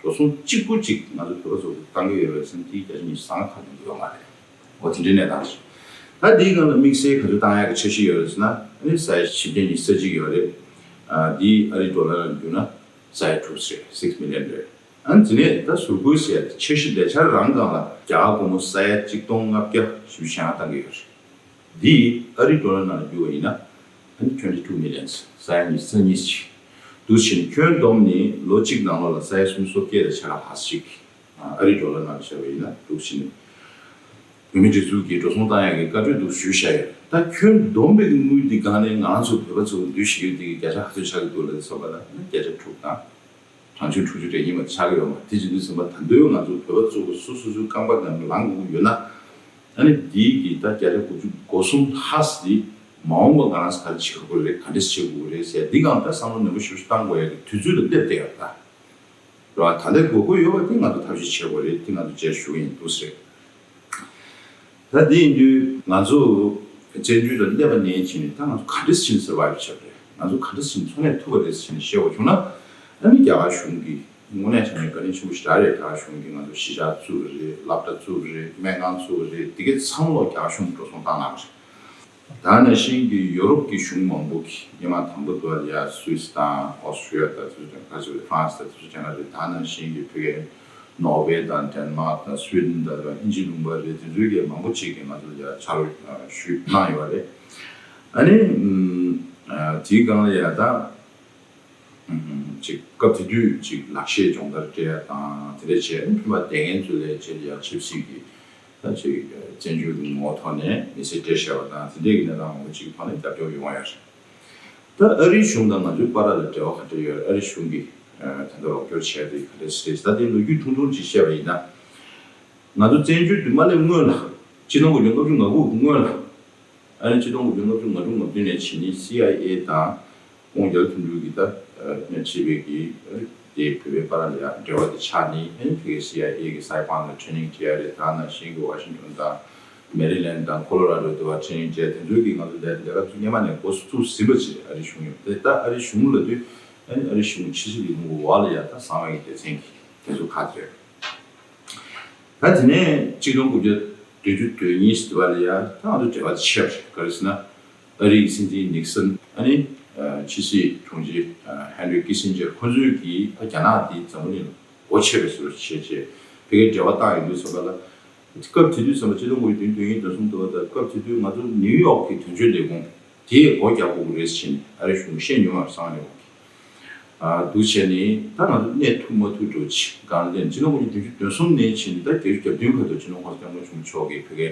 འགྲོ་སོང་གཅིག་པུ་གཅིག་ང་ཚོ་བོད་པ་ཚོ་བཏང་གི་ཡོད་པས་ཟེར་ན། དེའི་བརྒྱ་ཆ་ཉི་ཤུ་རྩ་ལྔ་ཁ་ནས་ཡོད་མ་རེད། འོ་དེ་འདྲའི་གནས་སྟངས་ཤིག་ད་དེའི་སྒང་ལ་དམིགས་བསལ་ག་ཚོད་བཏང་ཡག་གི་འཆར་གཞི་ཡོད་རེད་ཟེར་ན། ཨ་ནི་ས་ཡ་བཞི་བརྒྱ་ཉི་ཤུ་རྩ་གཅིག་ཡོད་རེད། ཨ་འདི་ཨ་རིའི་ཌོ་ལར་ལ་བསྒྱུར་ན་ས་ཡ་དྲུག་རེད། སིག་སི་མི་ལི་ཡན་རེད། ཨ་ནི་དེ་ནས་ད་ཟུར་བཀོལ་ཟེར་ཡ་དེ་འཆར་གཞི་ལས་འཆར་རང་སྒང་ལ་རྒྱ་གར་སྒོར་མོ་ས་ཡ་གཅིག་སྟོང་ལྔ་བརྒྱ་བཞི་བཅུ་ཞེ་ལྔ་བཏང་གི་ཡོད་རེད། འདི་ཨ་རིའི་ཌོ་ལར་ནང་ལ་བསྒྱུར་བ་ཡིན་ན། ཨ་ནི་twenty two millions། ས་ཡ་ཉི་ཤུ་རྩ་གཉིས་ཅིག་འདུག་ཕྱིན། ཁྱོན་བསྡོམས་ནི་ལོ་གཅིག་ནང་ལོགས་ལ་ས་ཡ་སུམ་ཅུ་སོ་བརྒྱད་དང་ཕྱེད་ཀ་ལྷག་ཅིག་ཨ་རིའི་ཌོ་ལར་ནང་བཞག་པ་ཡིན་ན་འདུག་ཕྱིན། བོད་མིའི་སྒྲིག་འཛུགས་ཀྱིས་འགྲོ་སོང་བཏང་ཡག་གི་བཀའ་འཁྲོལ་འདུག་ཞུས་བཞག་ཡོད། ད་ཁྱོན་བསྡོམས་པའི་དངུལ་འདི་སྒང་ནས་ང་རང་ཚོ་བོད་པ་ཚོ་འདུས་ཤེས་ཡོད་འདི་གི་བརྒྱ་ཆ་ག་ཚོད་ཆགས་ཀྱི་འདུག་ལབ་བསམ་པ་ལ་ནི་བརྒྱ་ཆ་དྲུག་དང་། གྲངས་ཆུང་དྲུག་ཅུ་རེ་གཉིས་མ་ཆགས་ཀྱི་ཡོད་མ་རེད། དེ་བྱེད་དུས་ཙམ་པ་ད་དུང་ང་ཚོ་བོད་པ་ཚོ་གི་སོ་སོ་སོའི་རྐང་པ་ནང་ལངས་དགོས་ཀྱི་ཡོད་ན། ཨ་ནི་འདིའི་གི་ད་བརྒྱ་ཆ་དགུ་བཅུ་གོ་གསུམ་ལྷག་ཙམ་འདི་མ་འོངས་པ་ང་རང་ཚོ་ག་རེ་བྱེད་དགོས་རེད། ག་འདྲས་བྱེད་དགོས་རེད་ཟེར་འདི་སྒང་ད་བསམ་བློ་ནན་པོ་ཞེ་པོ་ཞིག་བཏང་དགོས་ཡ་གི་དུས་ཚོད་ལ་སླེབས་བསྡད་ཡོད་ད། རེད་བ། ད་ལྟའི་དགོས་མཁོ་ཡོད་པ་དེ་ང་ཚོ་ཐབས་ཤེས་བྱེད་དགོས་རེད། དེ་ང་ཚོ་རྗེས་ཞུ་གི་ཡིན་འདུག་ཟེར། ད་དེ་ཡིན་དུས་ང་ཚོ་བཙན་བྱོལ་ལ་སླེབས་པ་ནས་བྱས་ནས་ད་ང་ཚོ་ག་འདྲས་བྱས་ནས་སར་བའིབ་བྱས་པ་རེད། ང་ཚོ་ག་འདྲས་བྱས་ནས་འཚོ་གནས་ཐུབ་པ་རེད་ཟེར་ནས་བཤད་དགོས་བྱུང་ན། ཨ་ནི་རྒྱ་གར་གཞུང་གིས་དངོས་གནས་བྱས་ནས་བཀའ་དྲིན་ཆེན་པོ་ཞེ་དྲག་རེད། རྒྱ་གར་གཞུང་གིས་ང་ཚོ་གཞིས་ཆགས་བཙུགས་པ་རེད། སློབ་གྲྭ་བཙུགས་པ་རེད། སྨན་ཁང་བཙུགས་པ་རེད། དེ་གའི་ཚང་མ་ལོག་རྒྱ་གར་གཞུང་གིས་འགྲོ་སོང་བཏང་གནང་བ་རེད། ད་ནང་བཞིན་གྱི་ཡོ་རོབ་ཀྱི་གཞུང་མང་པོ་གིས་སྔོན་མ་དང་པོ་དུ་བ་ལ་ཡ་སུད་སི་དང་ཨོ་སི་ཀྲི་ཡ་དང་དེ་ཚོ་ཀ་ཅིག་ཧྥ་རན་སི་དང་དེ་ཚོ་ཅང་ག་རེད། ད་ནང་བཞིན་གྱི་ཕ་གིའི་ནོར་ཝེ་དང་ཌེན་མཱག་དང་སུའེ་ཌེན་དང་དབྱིན་ཇི་ལུང་པ་རེད། དེ་ཚོའི་གི་མང་པོ་ཅིག་གིས་ང་ཚོ་ལ་ཡ་ཕྱག་རོགས་ཞུས་གནང་ཡོད་རེད། ཨ་ནི་དེའི་སྒང་ལ་ཡ་ད། ཅིག་སྐབས་དེ་དུས་ཅིག་ལག་ཤེས་སྦྱོང་བརྡར་སྤྲད་ཡ་དང་དེ་འདྲ་བྱས། ཕན་པ་དེ་ངན་ཚོ་ལས་བྱས་ཡ་ཆབ་སྲིད་ཀྱི་ད་ཅིག་བཙན་བྱོལ་གྱི་ངོ་བོ་ཐོག་ནས་མི་ཚེ་སྐྱེལ་བཞག་པ་དང་དེ་འདྲའི་གི་གནས་སྟངས་མང་པོ་ཅིག་གི་ཐོག་ནས་རྒྱབ་སྐྱོར་ཡོང་བ་ཡོད་རེད། ད་ཨ་རིའི་གཞུང་དང་ང་ཚོའི་བར་ལ་འབྲེལ་བ་ག་འདྲ་ཡོད་རེད། ཨ་རིའི་གཞུང་གིས་ད་ལྟ་རོགས་སྐྱོར་བྱས་ཏེ་ག་འདྲ་ཞིག་རེད། ད་དེ་ལོ་རྒྱུས་ཐུང་ཐུང་ཅིག་བཤད་པ་ཡིན་ན། ང་ཚོ་བཙན་བྱོལ་དུ་མ་སླེབས་སྔོན་ལ། ཆིག་སྟོང་དགུ་བརྒྱ་ལྔ་བཅུ་ང་དགུ་སྔོན་ལ། ཨ་ནི་ཆིག་སྟོང་དགུ་བརྒྱ་ལྔ་བཅུ་ང་དྲུག་ང་བདུན་ནས་བྱས་ནས་སི་ཨའི་ཨེ་དང་ཀོང་རྒྱལ་མཐུན་གྲོས་ཀྱི་ད་ནས་བྱས་པའི་གི་དེ་བོད་པའི་བར་ལ་ཡང་འབྲེལ་བ་དེ་ཆགས་ནས། ཨ་ནི་ཕ་གིའི་སི་ཨའི་ཨེ་གི་སའི་ཕན་ལ་ཊེ་ནིང་སྤྲད་ཡ་རེད། ད་ནང་བཞིན་གྱི་ཝ་ཤིང་ཊོན་དང་མེ་རི་ལེན་དང་ཁོ་ལོ་ར་ཌོ་དུ་བ་ཊེ་ནིང་སྤྲད། དེ་ཚོའི་གི་ང་ཚོ་ལས་ལས་ཀ་ཚོ་སྔོན་མ་ནས་འགོ་བཙུགས་ཟིན་པ་ཅིག་རེད། ཨ་རིའི་གཞུང་ཡོད་དེ་ད་ཨ་རིའི་གཞུང་ལ་དུས། ཨ་ནི་ཨ་རིའི་གཞུང་ཕྱི་སྲིད་ལས་ཁུངས་ཀྱི་འོག་ལ་ཡ་ད་གསང་བའི་སྡེ་ཚན་གྱི་དེ་ཚོ་ཁག་དེ་རེད། ད་དེ་ནས་ཆིག་སྟོང་དགུ་བརྒྱ་བདུན་ཅུ་དོན་གཉིས་ཟེར་བ་ལ་ཡ་ད་ང་ཚོ་འབྲེལ་བ་ཆད་པ་རེད། ག་རེ་ཟེར་ན། ཨ་རི་ཡི་སྲིད་འཛིན་ནིག་སན། ཨ་ནི་ཕྱི་སྲིད་དྲུང་ཆེ་ཧན་རི་ཀི་སིན་ཇར་ཁོ་ཚོས་ཀྱིས་ད་རྒྱ་ནག་འདི་འཛམ་བུ་གླིང་ལ་སྒོ་ཕྱེ་བའི་བཟོ་བྱས་བྱས་ཕ་གིར་འབྲེལ་བ་བཏང་ཡོང་དུས་ཙམ་པ་ལ། སྐབས་དེ་དུས་ཙམ་པ་ཆིག་སྟོང་དགུ་བརྒྱ་བདུན་ཅུ་དོན་གཉིས་དོན་གསུམ་དུ་བ་དང་སྐབས་དེ་དུས་ང་ཚོ་ནིའུ་ཡོག་གི་དོན་གཅོད་ལས་ཁུངས་དེས་སྒོ་རྒྱག་དགོས་ཀྱི་རེད་ཟེར་ནས་ཨ་རིའི་གཞུང་གིས་བཤད་མྱོང་བ་རེད། གསང་བ་ལས་ཁུངས་ཀྱིས། ཨ་འདུག་བྱས་ནས་ད་ང་ཚོ་གནས་ཐུབ་མ་ཐུབ་འགྲོ་ཆེ་སྒང་ལ་ཆིག་སྟོང་དགུ་བརྒྱ་བདུན་ཅུ་དོན་གསུམ་ནས་བྱས་ནས་ད་བརྒྱད་ཅུ་གྱ་བདུན་བར་དུ་སྤྱི་ནོར་༸གོང་ས་༸སྐྱབས་མགོན་ཆེན་པོ་མཆོག་གིས་ཕ་གིའི་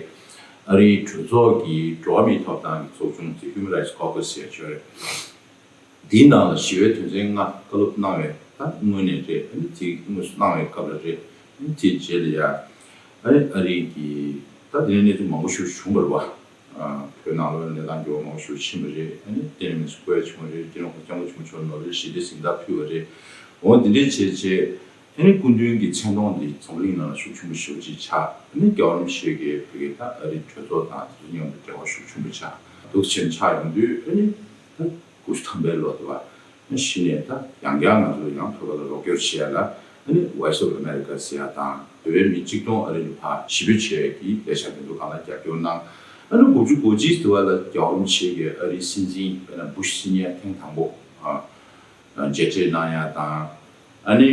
ཨ་རིའི་གྲོས་ཚོགས་ཀྱི་འགྲོ་བ་མིའི་ཐོབ་ཐང་གི་ཚོགས་ཆུང་དེ་Human Rights Caucus ཟེར་ཡ་ཅིག་ཡོད་རེད། འདིའི་ནང་ལ་ཞི་བའི་དོན་ཚན་ལྔ་བཀའ་སློབ་གནང་བའི་ད་སྔོན་ནས་རེད། ཨ་ནི་དེ་དངོས་སུ་གནང་བའི་སྐབས་ལ་རེད། ཨ་ནི་དེའི་རྗེས་ལ་ཡ། ཨ་ནི་ཨ་རི་གི་ད་དེ་ནས་གནས་ཚུལ་མང་པོ་ཞིག་བྱུང་བ་རེད་བ། ཨ་བོད་ནང་ལོགས་ལ་གནས་སྟངས་འགྱུར་བ་མང་པོ་ཞིག་ཕྱིན་པ་རེད། ཨ་ནི་ལྟད་མོ་སྐུ་ཡ་བྱུང་བ་རེད། སྤྱི་ནོར་༸གོང་ས་༸སྐྱབས་མགོན་ཆེན་པོ་མཆོག་ནོ་བེལ་ཞི་བདེའི་གཟེངས་རྟགས་ཕུལ་བ་རེད། འོ་འདི་འདྲའི་བྱས་བྱས། ཨ་ནི་སྐུ་མདུན་གྱི་མཚན་མཐོང་འདི་འཛམ་བུ་གླིང་ནང་ལ་ཤུགས་ཆེན་པོ་ཞེ་པོ་ཅིག་ཆགས། ཨ་ནི་རྒྱལ་བ་རིན་པོ་ཆེ་གིས་ཕ་གི་ད་ཨ་རིའི་གྲོས་ཚོགས་དང་དེ་ཚོ་མཉམ་དུ་འབྲེལ་བ་ཤུགས་ཆེན་པོ་ཆགས། འདུག་ཆེན་ཆགས་ཡོང་དུས་ཨ་ནི་ད་དགུ་བཅུ་ཐམ་པའི་ལོ་དུ་བ་གཞི་ནས་ད་ཡང་བསྐྱར་ང་ཚོ་ཡང་བོད་པ་ལ་རོགས་སྐྱོར་བྱེད་ཡ་ལ་ཨ་ནི་Voice of America ཟེར་ཡ་དང་བོད་པའི་མི་གཅིག་སྟོང་ཨ་རི་ལ་ཕར་ཞི་བདེ་བྱེད་ཡ་གི་ལས་འཆར་དེ་ཚོ་སྒང་ལ་རྒྱབ་སྐྱོར་གནང་། ཨ་ནི་དགུ་བཅུ་གོ་གཅིག་དུ་བ་ལ་རྒྱལ་བ་རིན་པོ་ཆེ་གིས་ཨ་རིའི་སྲིད་འཛིན་དཔེར་ན་བུ་ཤི་སི་ཉིས་ཐེངས་དང་པོ་མཇལ་འཕྲད་གནང་ཡ་དང་། ཨ་ནི་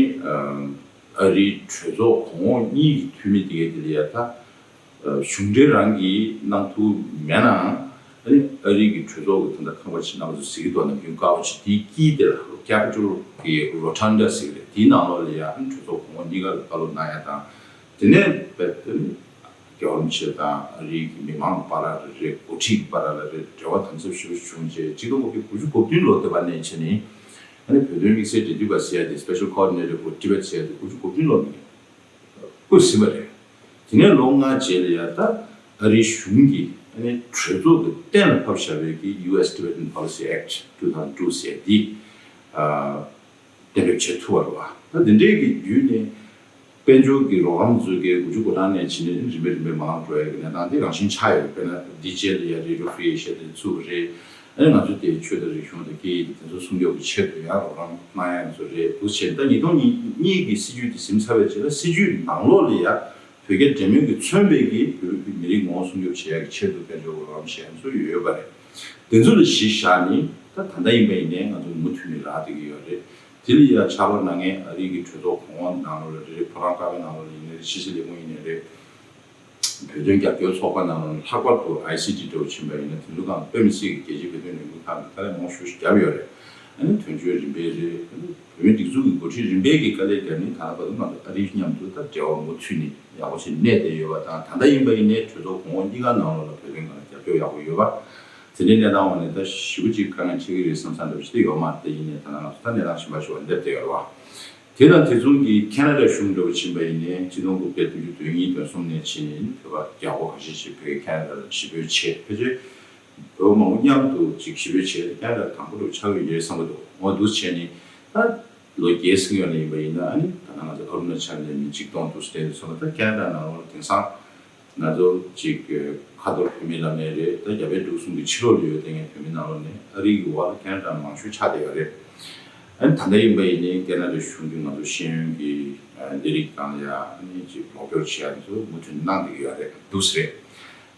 ཨ་རིའི་གྲོས་ཚོགས་གོང་འོག་གཉིས་ཀྱི་འཐུས་མི་དེ་གའི་དེ་ལ་ཡ་ད། གཞུང་འབྲེལ་རང་གིས་གནང་ཐུབ་མེད་ནའང་། ཨ་ནི་ཨ་རི་གི་གྲོས་ཚོགས་ཀྱི་ད་ལྟ་ཁང་པ་ཅིག་ནང་དུ་གཟིགས་ཀྱི་འདུག་ནམ་རྒྱུན་ཀ་བ་ཅིག་དེའི་དཀྱིལ་དེ་ལ་Capitol་གི་Rotunda་ཟེར་གི་རེད། དེའི་ནང་ལོགས་ལ་ཡ་ཨ་ནི་གྲོས་ཚོགས་གོང་འོག་གཉིས་ཀ་ལ་བཀའ་སློབ་གནང་ཡ་དང་། དེ་ནས་རྒྱལ་བ་རིན་པོ་ཆེ་དང་ཨ་རིའི་གི་མི་མང་བར་ལ་རེད། འགོ་ཁྲིད་ཀྱི་བར་ལ་རེད། འབྲེལ་བ་དམ་ཟབ་ཞེ་པོ་བྱུང་རྗེས་ཆིག་སྟོང་དགུ་བརྒྱ་དགུ་བཅུ་གོ་བདུན་ལོ་དེ་བ་ནས་བྱས་ནས་ཨ་ནི་བོད་དོན་དམིགས་བསལ་འབྲེལ་མཐུད་པ་ཟེར་ཡ་དེ་Special Coordinator for Tibet་ཟེར་ཡ་དེ་དགུ་བཅུ་གོ་བདུན་ལོ་ནས་བསྐོས་ཟིན་པ་རེད། དེ་ནས་ལོ་ལྔ་རྗེས་ལ་ཡ་ད་ཨ་རིའི་གཞུང་གིས་ཨ་ནི་གྲོས་ཚོགས་ཀྱི་གཏན་ལ་ཕབ་བཞག་པའི་གི་ཡུ་ཨེས་Tibetan Policy Act two thousand two་ཟེར་ཡ་དེ་གཏན་འབེབས་བྱེད་ཐུབ་པ་རེད་བ། ད་དེ་འདྲའི་གི་བརྒྱུད་ནས། དཔལ་འབྱོར་གྱི་རོགས་རམ་བཟོ་གའི་དགུ་བཅུ་གོ་གྲངས་ནས་བྱས་ནས་རིམ་པས་རིམ་པས་མང་རུ་འགྲོ་ཡ་གི་གནས་སྟངས་དེ་རང་བཞིན་ཆགས་ཡོད་རེད། དཔེར་ན་འདི་རྗེས་ལ་ཡ་Radio Free Asia དེ་ཚུགས་པ་རེད། ཨ་ནི་ང་ཚོ་དེ་ཆོས་དང་རིག་གཞུང་དང་སྐད་ཡིག་དེ་ཚོ་སྲུང་སྐྱོབ་ཀྱི་ཆེད་དུ་ཡང་རོགས་རམ་གནང་ཡ་ཚོ་རེད་འདུག་བྱས། ད་ཉིས་སྟོང་གཉིས་གཉིས་ཀྱི་སྲིད་ཇུས་དེ་ཟིན་ཚར་བའི་རྗེས་ལ་སྲིད་ཇུས་ནང་ལོགས་ལ་ཡ་བོད་རྒྱ་འབྲེལ་མོལ་གྱིས་མཚོན་པའི་གི་བོད་མི་རིགས་ངོ་བོ་སྲུང་སྐྱོབ་བྱེད་ཡ་གི་ཆེད་དུ་དཔལ་འབྱོར་རོགས་རམ་བྱེད་ཡ་ཚོ་ཡོད་པ་རེད། དེ་ཚོ་ལ་གཞི་བཞག་ནས་ད་ད་ལྟ་ཡིན་པ་ཡིན་ནའི་ང་ཚོ་མུ་མཐུད་ནས་རག་བསྡད་ཀྱི་ཡོད་རེད། དེ་ལ་ཡ་ཆར་པ་ན་ངས་ཨ་རི་གི་གྲོས་ཚོགས་གོང་འོག་ནང་ལོགས་ལ་རེད། ཕོ་བྲང་དཀར་པོའི་ནང་ལོགས་ལ་ཡིན་ནའི་རེད། ཕྱི་སྲིད་ལས་ཁུངས་ཡིན་ནའི་རེད། བོད་དོན་རྒྱབ་སྐྱོར་ཚོགས་པ་ནང་ལོགས་ལ་ལྷག་པར་དུ་ཨའི་སི་ཊི་འདྲ་བོ་ཕྱིན་པ་ཡིན་ན་དེ་ཚོ་སྒང་དཔེ་མི་སྲིད་ཀྱི་རྒྱལ་སྤྱིའི་བོད་དོན་ལས་འགུལ་ཁག་གི་དཀའ་ལས་མང་པོ་ཞེ་པོ་ཞིག་བརྒྱབ་ཡོད་རེད། ཨ་ནི་དོན་གཅོད་རིམ་པས་རེད། བོད་མིའི་སྒྲིག་འཛུགས་ཀྱི་འགོ་ཁྲིད་རིམ་པས་ཀྱི་དཀའ་ལས་བརྒྱབ་ནས་ད་ལྟ་བར་དུ་ང་ཚོ་ཨ་རིའི་མཉམ་དུ་ད་འབྲེལ་བ་མུ་མཐུད་ནས་ཡག་པོ་ཞིག་གནས་བསྡད་ཡོད་པ་དང་། ད་ལྟ་ཡིན་པ་ཡིན་ནའི་གྲོས་ཚོགས་གོང་འོག་གཉིས་ཀ་ནང་ལོགས་ལ་བོད་དོན་སྒང་ལ་རྒྱབ་སྐྱོར་ཡག་པོ་ཡོད་པ། དེ་འདྲའི་གནས་སྟངས་འོག་ནས་ད་ཞེ་པོ་ཅིག་དཀའ་ངལ་འཕྲད་ཀྱི་རེད་བསམ་བསམ་འདྲ་བོ་ཞིག་ད་ཡོད་མ་རེད། དེ་ཡིན་ནའི་ད་ལྟ་ང་ཚོ་ད་གནས་སྟངས་གཞན་པ་ཞིག་འོག་སླེབས་བསྡད་ཡོད་རེད་བ། དེ་དང་དེ་མཚུངས་ཀྱི་ཁེ་ན་ཌ་གཞུང་འདྲ་བོ་ཕྱིན་པ་ཡིན་ནའི་ཆིག་སྟོང་དགུ་བརྒྱ་བདུན་ཅུ་དོན་གཉིས་དོན་གསུམ་ནས་ཕྱིན་ནས་བོད་པ་རྒྱ་སྒོར་ཁ་ཤས་ཤིག་བོད་ཀྱི་ཁེ་ན་ཌ་ལ་གཞིས་སྤོས་བྱས། ཕལ་ཆེར་བོད་མང་པོ་མཉམ་དུ་ཅིག་གཞིས་སྤོས་བྱས་ཏེ་ཁེ་ན་ཌ་དང་པོ་འདྲ་བོ་ཆགས་ཀྱི་ཡོད་རེད་བསམ་གྱི་འདུག་འོ་འདུག་བྱས་ནས་ད་ལོ་བརྒྱད་ཟིན་ཡོད་ལ་ཡིན་པ་ཡིན་ན། ཨ་ནི་ད་ནང་ང་ཚོ་ཨ་རུ་ན་ཅལ་ནས་མི་གཅིག་སྟོང་འདུག་སེ་བསྡད་འདུག་བསམ་པ། ད་ཁེ་ན་ཌ་ནང་ལོགས་ལ་དེང་སང་ང་ཚོ་ཅིག་ཁ་ཐོར་བོད་མི་ལབ་ནའི་རེད། ད་རྒྱ་བལ་འབྲུག་གསུམ་གྱི་ཕྱི་ལོགས་ལ་ཡོད་བསྡད་མཁན་བོད་མི་ནང་ལོགས་ནས་ཨ་རི་གི་འོག་ལ་ཁེ་ན་ཌ་མང་ཤོས་ཆགས་བསྡད་ཡོད་རེད། ཨ་ནི་ད་ལྟ་ཡིན་པ་ཡིན་ནའི་ཁེ་ན་ཌ་གཞུང་གིས་ང་ཚོ་ཤེས་ཡོན་གྱི་ཨ་ལས་རིགས་སྒང་ལ་ཡ་ཨ་ནི་ཅིག་རོགས་སྐྱོར་བྱེད་ཡ་དེ་ཚོ་མུ་མཐུད་གནང་བསྡད་ཀྱི་ཡོད་རེད། འདུག་སེ་རེད།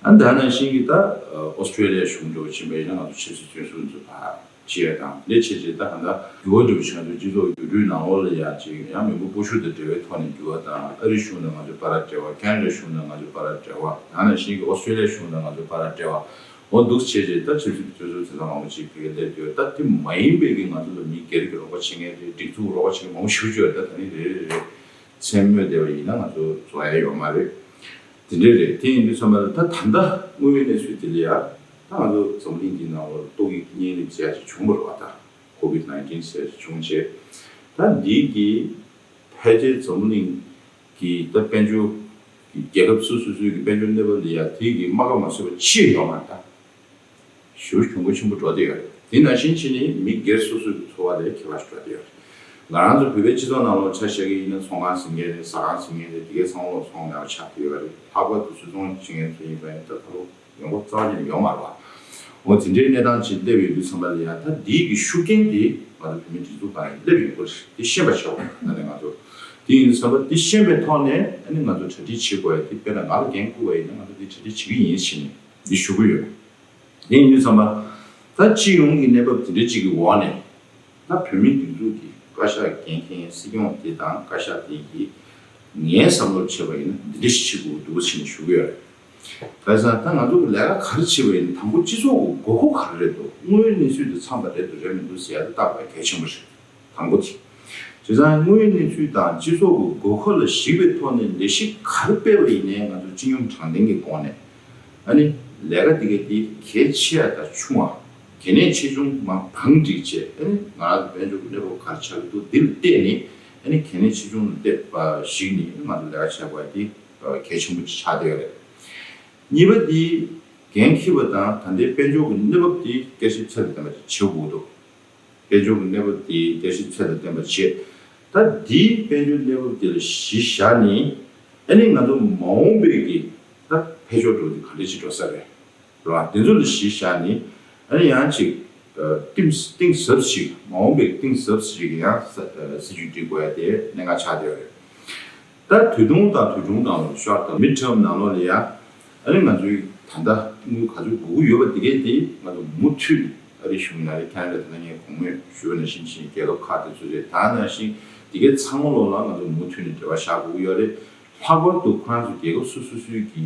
ཨ་ནི་ད་ནང་བཞིན་གྱི་ད་ཨོ་སི་ཀྲེ་ལི་ཡ་གཞུང་འདྲ་བོ་ཕྱིན་པ་ཡིན་ན་ང་ཚོ་ཆབ་སྲིད་བཙོན་ཟུར་ཚོ་ཕར་བྱེད་ཡ་དང་། ལས་བྱེད་བྱེད་ད་གང་ལྟར་འགྱུར་བ་འགྲོ་བཞིན་ང་ཚོའི་སྤྱི་ཚོགས་འགྱུར་འགྲོས་ནང་ལོགས་ལ་ཡ་ཅིག་ཡང་མི་འབོར་སྤོ་བཤུད་དང་འབྲེལ་བའི་ཐོག་ནས་འགྱུར་བ་དང་། ཨ་རི་གཞུང་དང་ང་ཚོའི་བར་ལ་འབྲེལ་བ། ཁེ་ན་ཌ་གཞུང་དང་ང་ཚོའི་བར་ལ་འབྲེལ་བ། ད་ནང་བཞིན་གྱི་ཨོ་སི་ཀྲེ་ལི་ཡ་གཞུང་དང་ང་ཚོའི་བར་ལ་འབྲེལ་བ། འོ་འདུག་བྱས་རྗེས་ད་ཆབ་སྲིད་ཀྱི་སྤྱོད་ཚུལ་དེ་ཚོ་མང་པོ་ཅིག་བོད་སྐད་སླེབས་ཡོད། ད་དེ་མ་ཡིན་པའི་གི་ང་ཚོ་ལ་མི་སྒེར་གྱི་རོགས་པ་བྱེད་མཁན་རེད། སྒྲིག་འཛུགས་རོགས་པ་བྱེད་མཁན་མང་པོ་ཞེ་པོ་ཅིག་ཡོད་རེད། ད་ད་ནི་རེ་རེ་རེ་མཚན་སྨོས་བསྡད་པ་ཡིན་ན་ང་ཚོ་བཟོ་ཡ་ཡོད་མ་རེད། དེ་འདྲ་རེད། དེ་ཡིན་དུས་ཙམ་པ་ལ་ད་ད་ལྟ་དངོས་ཡོད་གནས་ཚུལ་དེ་ལ་ཡ་ད་ང་ཚོ་འཛམ་གླིང་འདི་ནང་ལོགས་ཏོག་དབྱིབས་གཉན་རིམས་ཟེར་ཡ་ཅིག་བྱུང་བ་རེད་བ། ད་ཀོ་ཝིཌ་ནའིན་ཊིན་ཟེར་ཡ་ཅིག་བྱུང་བྱས། ད་འདི་གི་ཕལ་ཆེར་འཛམ་གླིང་གི་ད་དཔལ་འབྱོར་གྱི་རྒྱལ་ཁབ་སོ་སོ་སོའི་གི་དཔལ་འབྱོར་གནས་བབ་ལ་ཡ་དེ་གི་རྨ་ཁ་མ་བཟོད་པ་ཅི་ཡང་ཡོད་མ་རེད། ད་ཞེ་པོ་གྱོང་གུན་ཆེན་པོ་འགྲོ་བསྡད་ཡོད་རེད། དེ་ནང་བཞིན་བྱས་ནས་མི་སྒེར་སོ་སོའི་གི་འཚོ་བ་ལ་ཁྱད་པར་ཞིག་འགྲོ་བསྡད་ཡོད་རེད། ང་རང་ཚོ་བོད་པའི་སྤྱི་ཚོགས་ནང་ལོགས་ཆ་བཞག་གི་ཡིན་ན་ཚོང་ཁང་ཟིན་མཁན་རེད། ཟ་ཁང་ཟིན་མཁན་རེད། དེ་གའི་ཚང་མ་ལོག་ཚོང་མེད་པ་ཆགས་བསྡད་ཡོད་རེད། ལྷག་པར་དུ་སུད་ཚོང་བྱེད་མཁན་ཚོ་ཡིན་པ་ཡིན་ན་ད་ད་ལོ་ཡོང་འབབ་རྩ་བ་ཉིད་ནས་ཡོད་མ་རེད་བ། འོ་དེ་འདྲའི་གནས་སྟངས་ཅིག་སླེབས་ཡོང་དུས་ཙམ་པ་ལ་ཡ་ད་འདིའི་གི་ཤུགས་རྐྱེན་དེ་ང་ཚོ་བོད་མིའི་སྒྲིག་འཛུགས་སྒང་ལ་སླེབས་ཡོང་གི་རེད། དེ་ཤེས་པ་བྱས་པ་ད་ནས་ང་ཚོ་དེ་ཡིན་དུས་ཙམ་པ་དེ་ཤེས་པའི་ཐོག་ནས་ཨ་ནི་ང་ཚོ་གྲ་སྒྲིག་བྱེད་དགོས་ཡ་དེ། དཔེར་ན་ང་ལ་འགན་བསྐུར་བ་ཡིན་ན་ང་ཚོ་དེ་གྲ་སྒྲིག་བྱེད་ཀྱི་ཡིན་ཟེར་ནས་འདི་ཞུ་གི་ཡོད། དེ་ཡིན་དུས་ཙམ་པ་ད་སྤྱི་ཡོངས་ཀྱི་གནས་བབ་དེ་འདྲ་ཅིག་གི་འོག་ནས་ད་བོད་མིའི་སྒྲིག་འཛུགས་ཀྱི་བཀའ་ཤག་འགན་འཁྱེར་སྲིད་སྐྱོང་དེ་དང་བཀའ་ཤག་དེ་གི་ངའི་བསམ་བློར་བྱས་པ་ཡིན་ན་འདི་འདྲ་ཞིག་བྱེད་དགོས་འདུག་ཟེར་ནས་ཞུ་གི་ཡོད་རེད། ག་རེ་ཟེར་ན་ད་ང་ཚོ་གི་ལས་ཀ་ག་རེ་བྱེད་པ་ཡིན་ན་དང་པོ་སྤྱི་ཚོགས་ཀྱི་དགོས་མཁོ་ག་རེ་རེད་འདུག་དངོས་ཡོད་གནས་ཚུལ་དེ་འཚམས་པ་རེད་འདུག་རེད་མི་འདུག་ཟེར་ཡ་དེ་བརྟག་དགོས་ཡ་གལ་ཆེན་པོ་རེད། དང་པོ་དེ། བྱས་ཙང་དངོས་ཡོད་གནས་ཚུལ་དང་སྤྱི་ཚོགས་ཀྱི་དགོས་མཁོ་ལ་གཞིགས་པའི་ཐོག་ནས་ལས་གཞི་ག་རེ་སྤེལ་བ་ཡིན་ནའི་ང་ཚོ་སྤྱི་སྙོམས་དྲང་བདེན་གྱི་སྒོ་ནས་ཨ་ནི་ལས་ཀ་དེ་ག་དེ་གལ་ཆེ་བ་དང་ཆུང་བ་གལ་གནད་ཆེ་ཆུང་མར་བང་བསྒྲིགས་བྱས། ཨ་ནི་ང་རང་ཚོ་དཔལ་འབྱོར་གྱི་གནས་བབ་ག་རེ་ཆགས་ཀྱི་འདུག་འདི་ལ་བལྟས་ནས་ཨ་ནི་གལ་གནད་ཆེ་ཆུང་ལ་བལྟས་པ་གཞིགས་ནས་ང་ཚོ་ལས་ཀ་བྱེད་དགོས་ཡ་དེ་གལ་ཆེན་པོ་ཆགས་བསྡད་ཡོད་རེད། གཉིས་པ་དེ་འགན་འཁྱེར་བ་དང་ད་ལྟའི་དཔལ་འབྱོར་གྱི་གནས་བབ་དེ་བསྐྱར་ཞིབ་ཚད་ལ་ལྡན་པ་ཅིག་བྱེད་དགོས་འདུག་དཔལ་འབྱོར་གྱི་གནས་བབ་དེ་བསྐྱར་ཞིབ་ཚད་ལ་ལྡན་པ་བྱས། ད་འདིའི་དཔལ་འབྱོར་གནས་བབ་དེ་ལ་གཞི་བཞག་ནས་ཨ་ནི་ང་ཚོ་མ་འོངས་པའི་གི་ད་འཕེལ་ཕྱོགས་འགྲོ་དེ་ག་འདྲ་ཅིག་འགྲོ་ས་རེད། རེད་བ། དེ་ཚོ་ལ་གཞི་བཞག་ནས་ཨ་ནི་ཡང་ཅིག་གཏིང་གཏིང་ཟབ་ཞིག་མ་འོངས་པའི་གཏིང་ཟབ་ཞིག་གི་ཡང་ས་སྲིད་ཇུས་སྒྲིག་དགོས་ཡ་དེ་གནད་འགག་ཆགས་བསྡད་ཡོད་རེད། ད་དུས་ཐུང་དང་དུས་ཐུང་ནང་ལོགས་ཤོར་དང་མིཌ་ཊརམ་ནང་ལོགས་ལ་ཡ་ཨ་ནི་ང་ཚོའི་ད་ལྟ་དངུལ་ག་ཚོད་དགོས་ཀྱི་ཡོད་པ་དེ་གས་དེ་ང་ཚོ་མུ་མཐུད་ནས་ཨ་རི་གཞུང་ཡིན་ན་རེད། ཁེ་ན་ཌ་ད་ལྟ་ངས་གོང་སྨོས་ཞུས་པ་ནང་བཞིན་བྱས་རྒྱལ་ཁབ་ཁག་དེ་ཚོ་རེད། ད་ནང་བཞིན་དེ་གས་ཚང་མ་ལོགས་ལ་ང་ཚོ་མུ་མཐུད་ནས་འབྲེལ་བ་བཞག་དགོས་ཀྱི་ཡོད་རེད། ལྷག་པར་དུ་ཁོ་རང་ཚོ་རྒྱལ་ཁབ་སོ་སོ་སོའི་གི་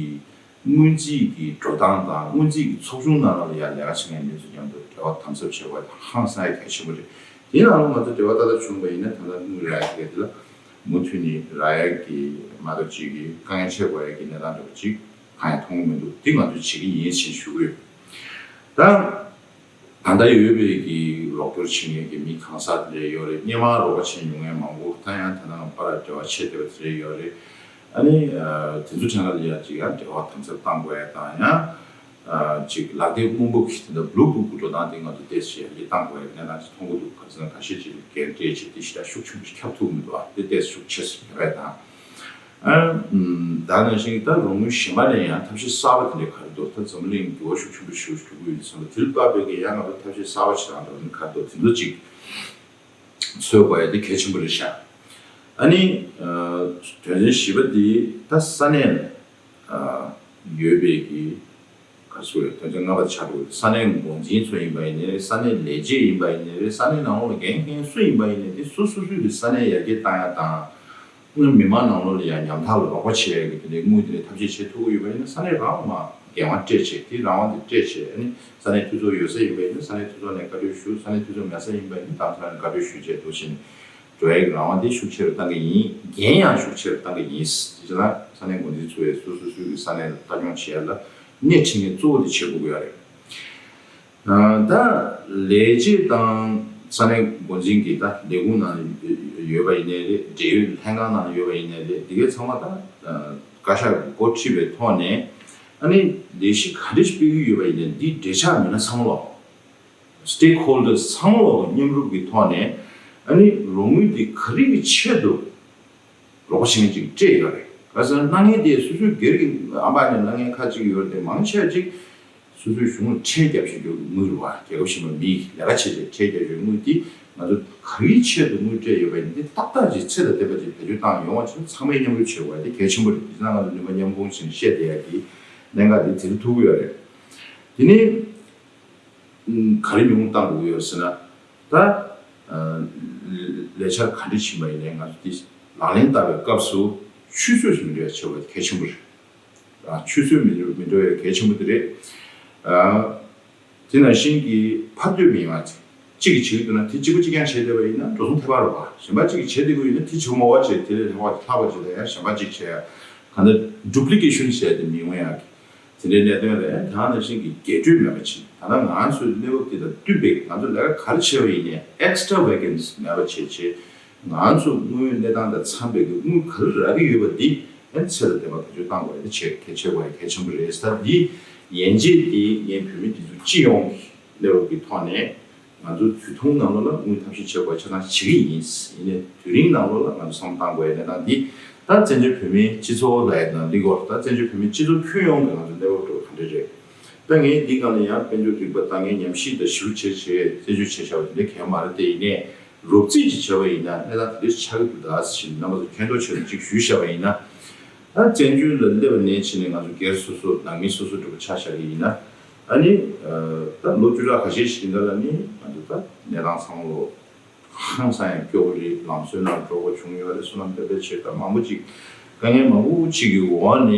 སྔོན་རྩིས་ཀྱི་འགྲོ་སྟངས་དང་སྔོན་རྩིས་ཀྱི་ཚོགས་ཆུང་ནང་ལ་ཡང་ལས་ཀ་བྱེད་མཁན་དེ་ཚོ་མཉམ་དུ་འབྲེལ་བ་དམ་ཟབ་བྱེད་དགོས་ཧང་སང་ཡ་གལ་ཆེན་པོ་རེད། དེའི་ནང་ལ་ང་ཚོ་འབྲེལ་བ་ཏག་ཏག་བྱུང་བ་ཡིན་ན་ད་ལྟ་དངུལ་རག་ཡ་དེ་ག་དེ་ལ་མུ་མཐུད་ནས་རག་ཡ་གི་མ་གཏོགས་ཅིག་གི་དཀའ་ངལ་འཕྲད་དགོས་ཡ་གི་གནས་སྟངས་འདྲ་བོ་ཅིག་གང་ཡང་མཐོང་གི་མི་འདུག་དེ་ང་ཚོས་བྱེད་ཀྱི་ཡིན་ཞེས་ཞུ་གི་ཡོད། ད་ད་ལྟ་ཡོད་པའི་གི་རོགས་སྐྱོར་བྱེད་མཁན་གྱི་མི་གང་ཟག་དེ་འདྲ་ཡོད་རེད། སྔོན་མ་རོགས་པ་བྱས་མྱོང་མཁན་མང་པོ་ད་ཡང་ད་ནང་པར་འབྲེལ་བ་ཆད་བསྡད་པ་དེ་འདྲ་ཡོད་རེད། ཨ་ནི་ཨ་དེ་ཚོ་གྲས་ལ་ཡ་ཅིག་ཡང་འབྲེལ་བ་དམ་ཟབ་གཏང་དགོས་ཡ་དང་ཡང་ཨ་ཅིག་ལག་དེབ་སྔོན་པོ་གི་དེ་འདྲ་བླུ་བུ་གུ་འགྲོ་སྟངས་དེ་ང་ཚོ་ཏོག་ཙམ་ཡར་རྒྱས་གཏང་དགོས་ཡ་གནས་སྟངས་ཅིག་མཐོང་གི་འདུག་ག་ཚོད་ཁ་ཤས་ཅིག་ལ་འགན་སྤྲད་བྱས་དེ་ཞེ་དྲག་ཤུགས་ཆེན་པོ་ཞིག་ཁྱབ་ཐུབ་མི་འདུག་ཨ་དེ་ཏོག་ཙམ་ཤུགས་ཆེ་ཙམ་ཡོད་པ་དང་། ཨ། ད་ནང་བཞིན་ད་རོགས་དངུལ་གཞན་པ་ནས་ཡང་ཐབས་ཤེས་གསར་པ་དེ་འདྲ་ག་རེ་འདུག་ད་འཛམ་བུ་གླིང་འགྱུར་བ་ཤུགས་ཆེན་པོ་ཞིག་འགྲོ་གི་ཡོད་ཙང་དེ་ལ་དཔག་པའི་གི་ཡང་ང་ཚོ་ཐབས་ཤེས་གསར་པ་ཞིག་རང་འདྲ་བོ་ག་རེ་འདུག་དེ་ཚོ་ཅིག་འཚོལ་དགོས་ཡ་དེ་གལ་ཆེན་པོ་རེད་ཤག་ཨ་ནི། ཨ། དོན་ཚན་བཞི་པ་དེ་ད་ས་གནས་ལ་ཡོད་པའི་གི་ག་རེ་ཟེར་དགོས་རེད། དོན་ཚན་ལྔ་པ་ཆགས་འགྲོ་གི་རེད། ས་གནས་འགོ་འཛིན་ཚོ་ཡིན་པ་ཡིན་ནའི་རེད། ས་གནས་ལས་བྱེད་ཡིན་པ་ཡིན་ནའི་རེད། ས་གནས་ནང་ལོགས་ལ་འགན་འཁྱེར་སུ་ཡིན་པ་ཡིན་ནའི་དེ་སོ་སོ་སོའི་གི་ས་གནས་ཡར་རྒྱས་བཏང་ཡ་དང་། མི་མང་ནང་ལོགས་ལ་ཡང་ཉམ་ཐག་ལ་རོགས་པ་བྱེད་ཡ་གི་དེ་འདྲའི་དངུལ་དེ་འདྲའི་ཐབས་ཤེས་བྱེད་ཐུབ་ཀྱི་ཡོད་པ་ཡིན་ན་ས་གནས་རང་མ་འགན་དབང་སྤྲད་བྱས། དེ་རང་དབང་དེ་སྤྲད་བྱས། ཨ་ནི་ས་གནས་འཐུས་ཚབ་ཡོད་ས་ཡིན་པ་ཡིན་ན་ས་གནས་འཐུས་ཚབ་ནས་བཀའ་འཁྲོལ་ཞུ། ས་གནས་འཐུས་ཚབ་མེད་ས་ཡིན་པ་ཡིན་ན་དང་ཐོག་ནས་བཀའ་འཁྲོལ་ཞུ་བྱས་འདུག་བྱས་ནས་འགྲོ་ཡ་གི་རང་དབང་དེ་ཤུགས་ཆེ་རུ་བཏང་གི་ཡིན། འགན་ཡང་ཤུགས་ཆེ་རུ་བཏང་གི་ཡིན། དེ་བྱས་ན་ས་གནས་འགོ་འཛིན་ཚོ་ཡིས་སོ་སོ་སོའི་གི་ས་གནས་ལ་ལྟ་སྐྱོང་བྱེད་ཡ་ལ་སྣེ་ཁྲིད་མཁན་གཙོ་བོ་དེ་བྱེད་དགོས་ཀྱི་ཡོད་རེད། ཨ། ད་ལས་བྱེད་དང་ས་གནས་འགོ་འཛིན་གྱི་ད་ལས་ཁུངས་ནང་ཡོད་པ་ཡིན་ནའི་རེད། འབྲེལ་ཡོད་ལྷན་ཁང་ནང་ཡོད་པ་ཡིན་ནའི་རེད། འདི་གའི་ཚང་མ་ད་ཨ་བཀའ་ཤག་གི་འགོ་ཁྲིད་པའི་ཐོག་ནས་ཨ་ནི་ལས་གཞི་ག་འདྲ་ཞིག་སྤེལ་གྱི་ཡོད་པ་ཡིན་ནའི་འདི་འབྲེལ་ཆགས་མི་སྣ་ཚང་མ་ལོག་stakeholders་ཚང་མ་ལོག་མཉམ་རུབ་ཀྱི་ཐོག་ནས་ཨ་ནི་རོགས་དངུལ་འདི་ག་རེ་གི་ཆེད་དུ་རོགས་པ་བྱེད་མཁན་ཅིག་སྤྲད་ཡོད་རེད། ག་ཟེར་ན་སྣ་ངན་དེ་སོ་སོའི་སྒེར་གྱི་ཨ་མ་ནས་སྣ་ངན་ཁ་ཅིག་ཡོད་རེད་དེ་མང་ཆེ་བ་ཅིག་སོ་སོའི་གཞུང་ལ་ཁྲལ་བརྒྱབ་བཞིན་ཡོད་དངུལ་རེད་བ། རྒྱལ་ཁབ་གཞན་པ་མིས་ལས་ཀ་བྱེད་བྱས་ཁྲལ་བརྒྱབ་བཞིན་དངུལ་དེ་ང་ཚོ་ག་རེའི་ཆེད་དུ་དངུལ་སྤྲད་ཡོད་པ་ཡིན་དེ་ཏག་ཏག་ཅིག་ཚད་དང་ལྡན་པ་ཅིག་བེད་སྤྱོད་བཏང་ཡོང་བ་བྱས་ཚང་མས་མཉམ་རུབ་བྱེད་དགོས་ཡ་དེ་གལ་ཆེན་པོ་རེད། དེ་ཚོ་ང་ཚོ་ནུས་པ་མཉམ་སྤུངས་བྱས་ནས་བཤད་བསྡད་ཡ་གི་གནད་འགག་དེ་དེ་རུ་ཐུག་གི་ཡོད་རེད། དེ་ནས། ག་རེ་ཉུང་བཏང་དགོས་ཡོད་ཟེར་ན། ད་ལས་འཆར་ག་འདྲ་ཕྱིན་པ་ཡིན་ནའི་ང་ཚོ་འདི་ལག་ལེན་བསྟར་བའི་སྐབས་སུ་ཆུད་ཟོས་སུ་མི་འགྲོ་ཡ་བྱེད་དགོས་གལ་ཆེན་པོ་རེད། ཆུད་ཟོས་མི་འགྲོ་མི་འགྲོ་ཡ་གལ་ཆེན་པོ་དེ་རེད། དེ་ནང་བཞིན་གྱི་ཕར་ལྟོས་མི་ཡོང་བ་ཅིག་གཅིག་གིས་བྱེད་ཀྱི་འདུག་ན་དེ་གཅིག་པུ་གཅིག་རྐྱང་བྱས་བསྡད་པ་ཡིན་ན་འགྲོ་སོང་ཐེབས་པ་རེད་བ། གཞན་པ་གཅིག་གིས་བྱེད་བསྡད་ཀྱི་ཡོད་ན་དེ་བྱེད་མ་དགོས་པ་བྱས་དེ་ལས་ལྷག་པ་ལྷག་པ་ཅིག་ལ་ཡང་གཞན་པ་གཅིག་བྱས་ཡ་གང་ལྟར་duplication་བྱས་ཏེ་མི་ཡོང་ཡ་གི་དེ་འདྲའི་གནད་དོན་རེད། ད་ནང་བཞིན་གྱི་རྒྱས་སྤྲོས་མེད་པ་བྱེད། ད་ལྟ་ང་ཚོའི་གནས་བབ་འདི་དང་བསྟུན་པའི་ང་ཚོ་ལས་ཀ་ག་རེ་བྱས་པ་ཡིན་ནའི་extravagance་མེད་པ་བྱས་བྱས་ང་ཚོ་དངུལ་གནས་སྟངས་དང་འཚམ་པའི་གི་དངུལ་ག་རེ་རག་གི་ཡོད་པ་འདི་ཨ་ཚད་དང་ལྡན་པ་བེད་སྤྱོད་གཏང་དགོས་ཡ་དེ་བྱེད་གལ་ཆེ་བ་ཡ་གལ་ཆེན་པོ་རེད། ད་འདི་ཡན་ཆད་འདི་ངས་བོད་མི་འདི་ཚོ་སྤྱི་ཡོངས་ཀྱི་གནས་བབ་ཀྱི་ཐོག་ནས། ང་ཚོ་དུས་ཐུང་ནང་ལོགས་ལ་དངུལ་ཐབས་ཤེས་བྱེད་དགོས་ཆ་ཚང་བྱེད་ཀྱི་ཡིན། ཡིན་ནའི་དུས་རིང་ནང་ལོགས་ལ་ང་ཚོ་བསམ་བློ་བཏང་དགོས་ཡ་གནས་སྟངས་འདི་ད་བཙན་བྱོལ་བོད་མིའི་སྤྱི་ཚོགས་ལ་ཡ་དང་འདི་སྐོར་ད་བཙན་བྱོལ་བོད་མིའི་སྤྱི་ཚོགས་ཁྱོན་ཡོངས་ཀྱི་ང་ཚོ་གནས་བབ་འགྲོ་ག་འདྲ་རེད། ད་ངས་འདི་སྒང་ལ་ཡང་དཔལ་འབྱོར་རིག་པ་ད་ངས་ཉམས་ཞིབ་དང་ཞིབ་བྱས་བྱས་རྩད་གཅོད་བྱས་བཞག་པ་དེ་འདྲ་གང་ཡང་མ་རེད་དེ། ཡིན་ནའི་རོབ་རྩིས་ཅིག་བྱས་པ་ཡིན་ན་གནས་སྟངས་དེ་འདྲ་ཆགས་ཀྱི་འདུག་ད་ཟེར་ནས་རྣམ་པ་ཚོ་མཁྱེན་རྟོགས་ཆེད་དུ་ཅིག་ཞུས་བཞག་པ་ཡིན་ན། ད་བཙན་བྱོལ་ལ་སླེབས་པ་ནས་ཕྱིན་ནས་ང་ཚོ་སྒེར་སོ་སོ་ནང་མི་སོ་སོ་འདྲ་པོ་ཆ་བཞག་གི་ཡིན་ན། ཨ་ནི། ད་ལོ་བཅུ་ཕྲག་ཁ་ཤས་ཤིག་གི་རིང་ལ་ནི་ང་ཚོ་ད་གནས་སྟངས་ཚང་མ་ཧང་སང་ཡང་སྐྱོ་པོ་རེད། ལམ་སྲོལ་ནང་འགྲོ་དགོས་བྱུང་ཡོད་རེད། བསོད་ནམས་དཔེ་དཔེ་བྱས་ད་མང་པོ་ཅིག་དཀའ་ངལ་མང་པོ་ཅིག་གི་འོག་ནས་གང་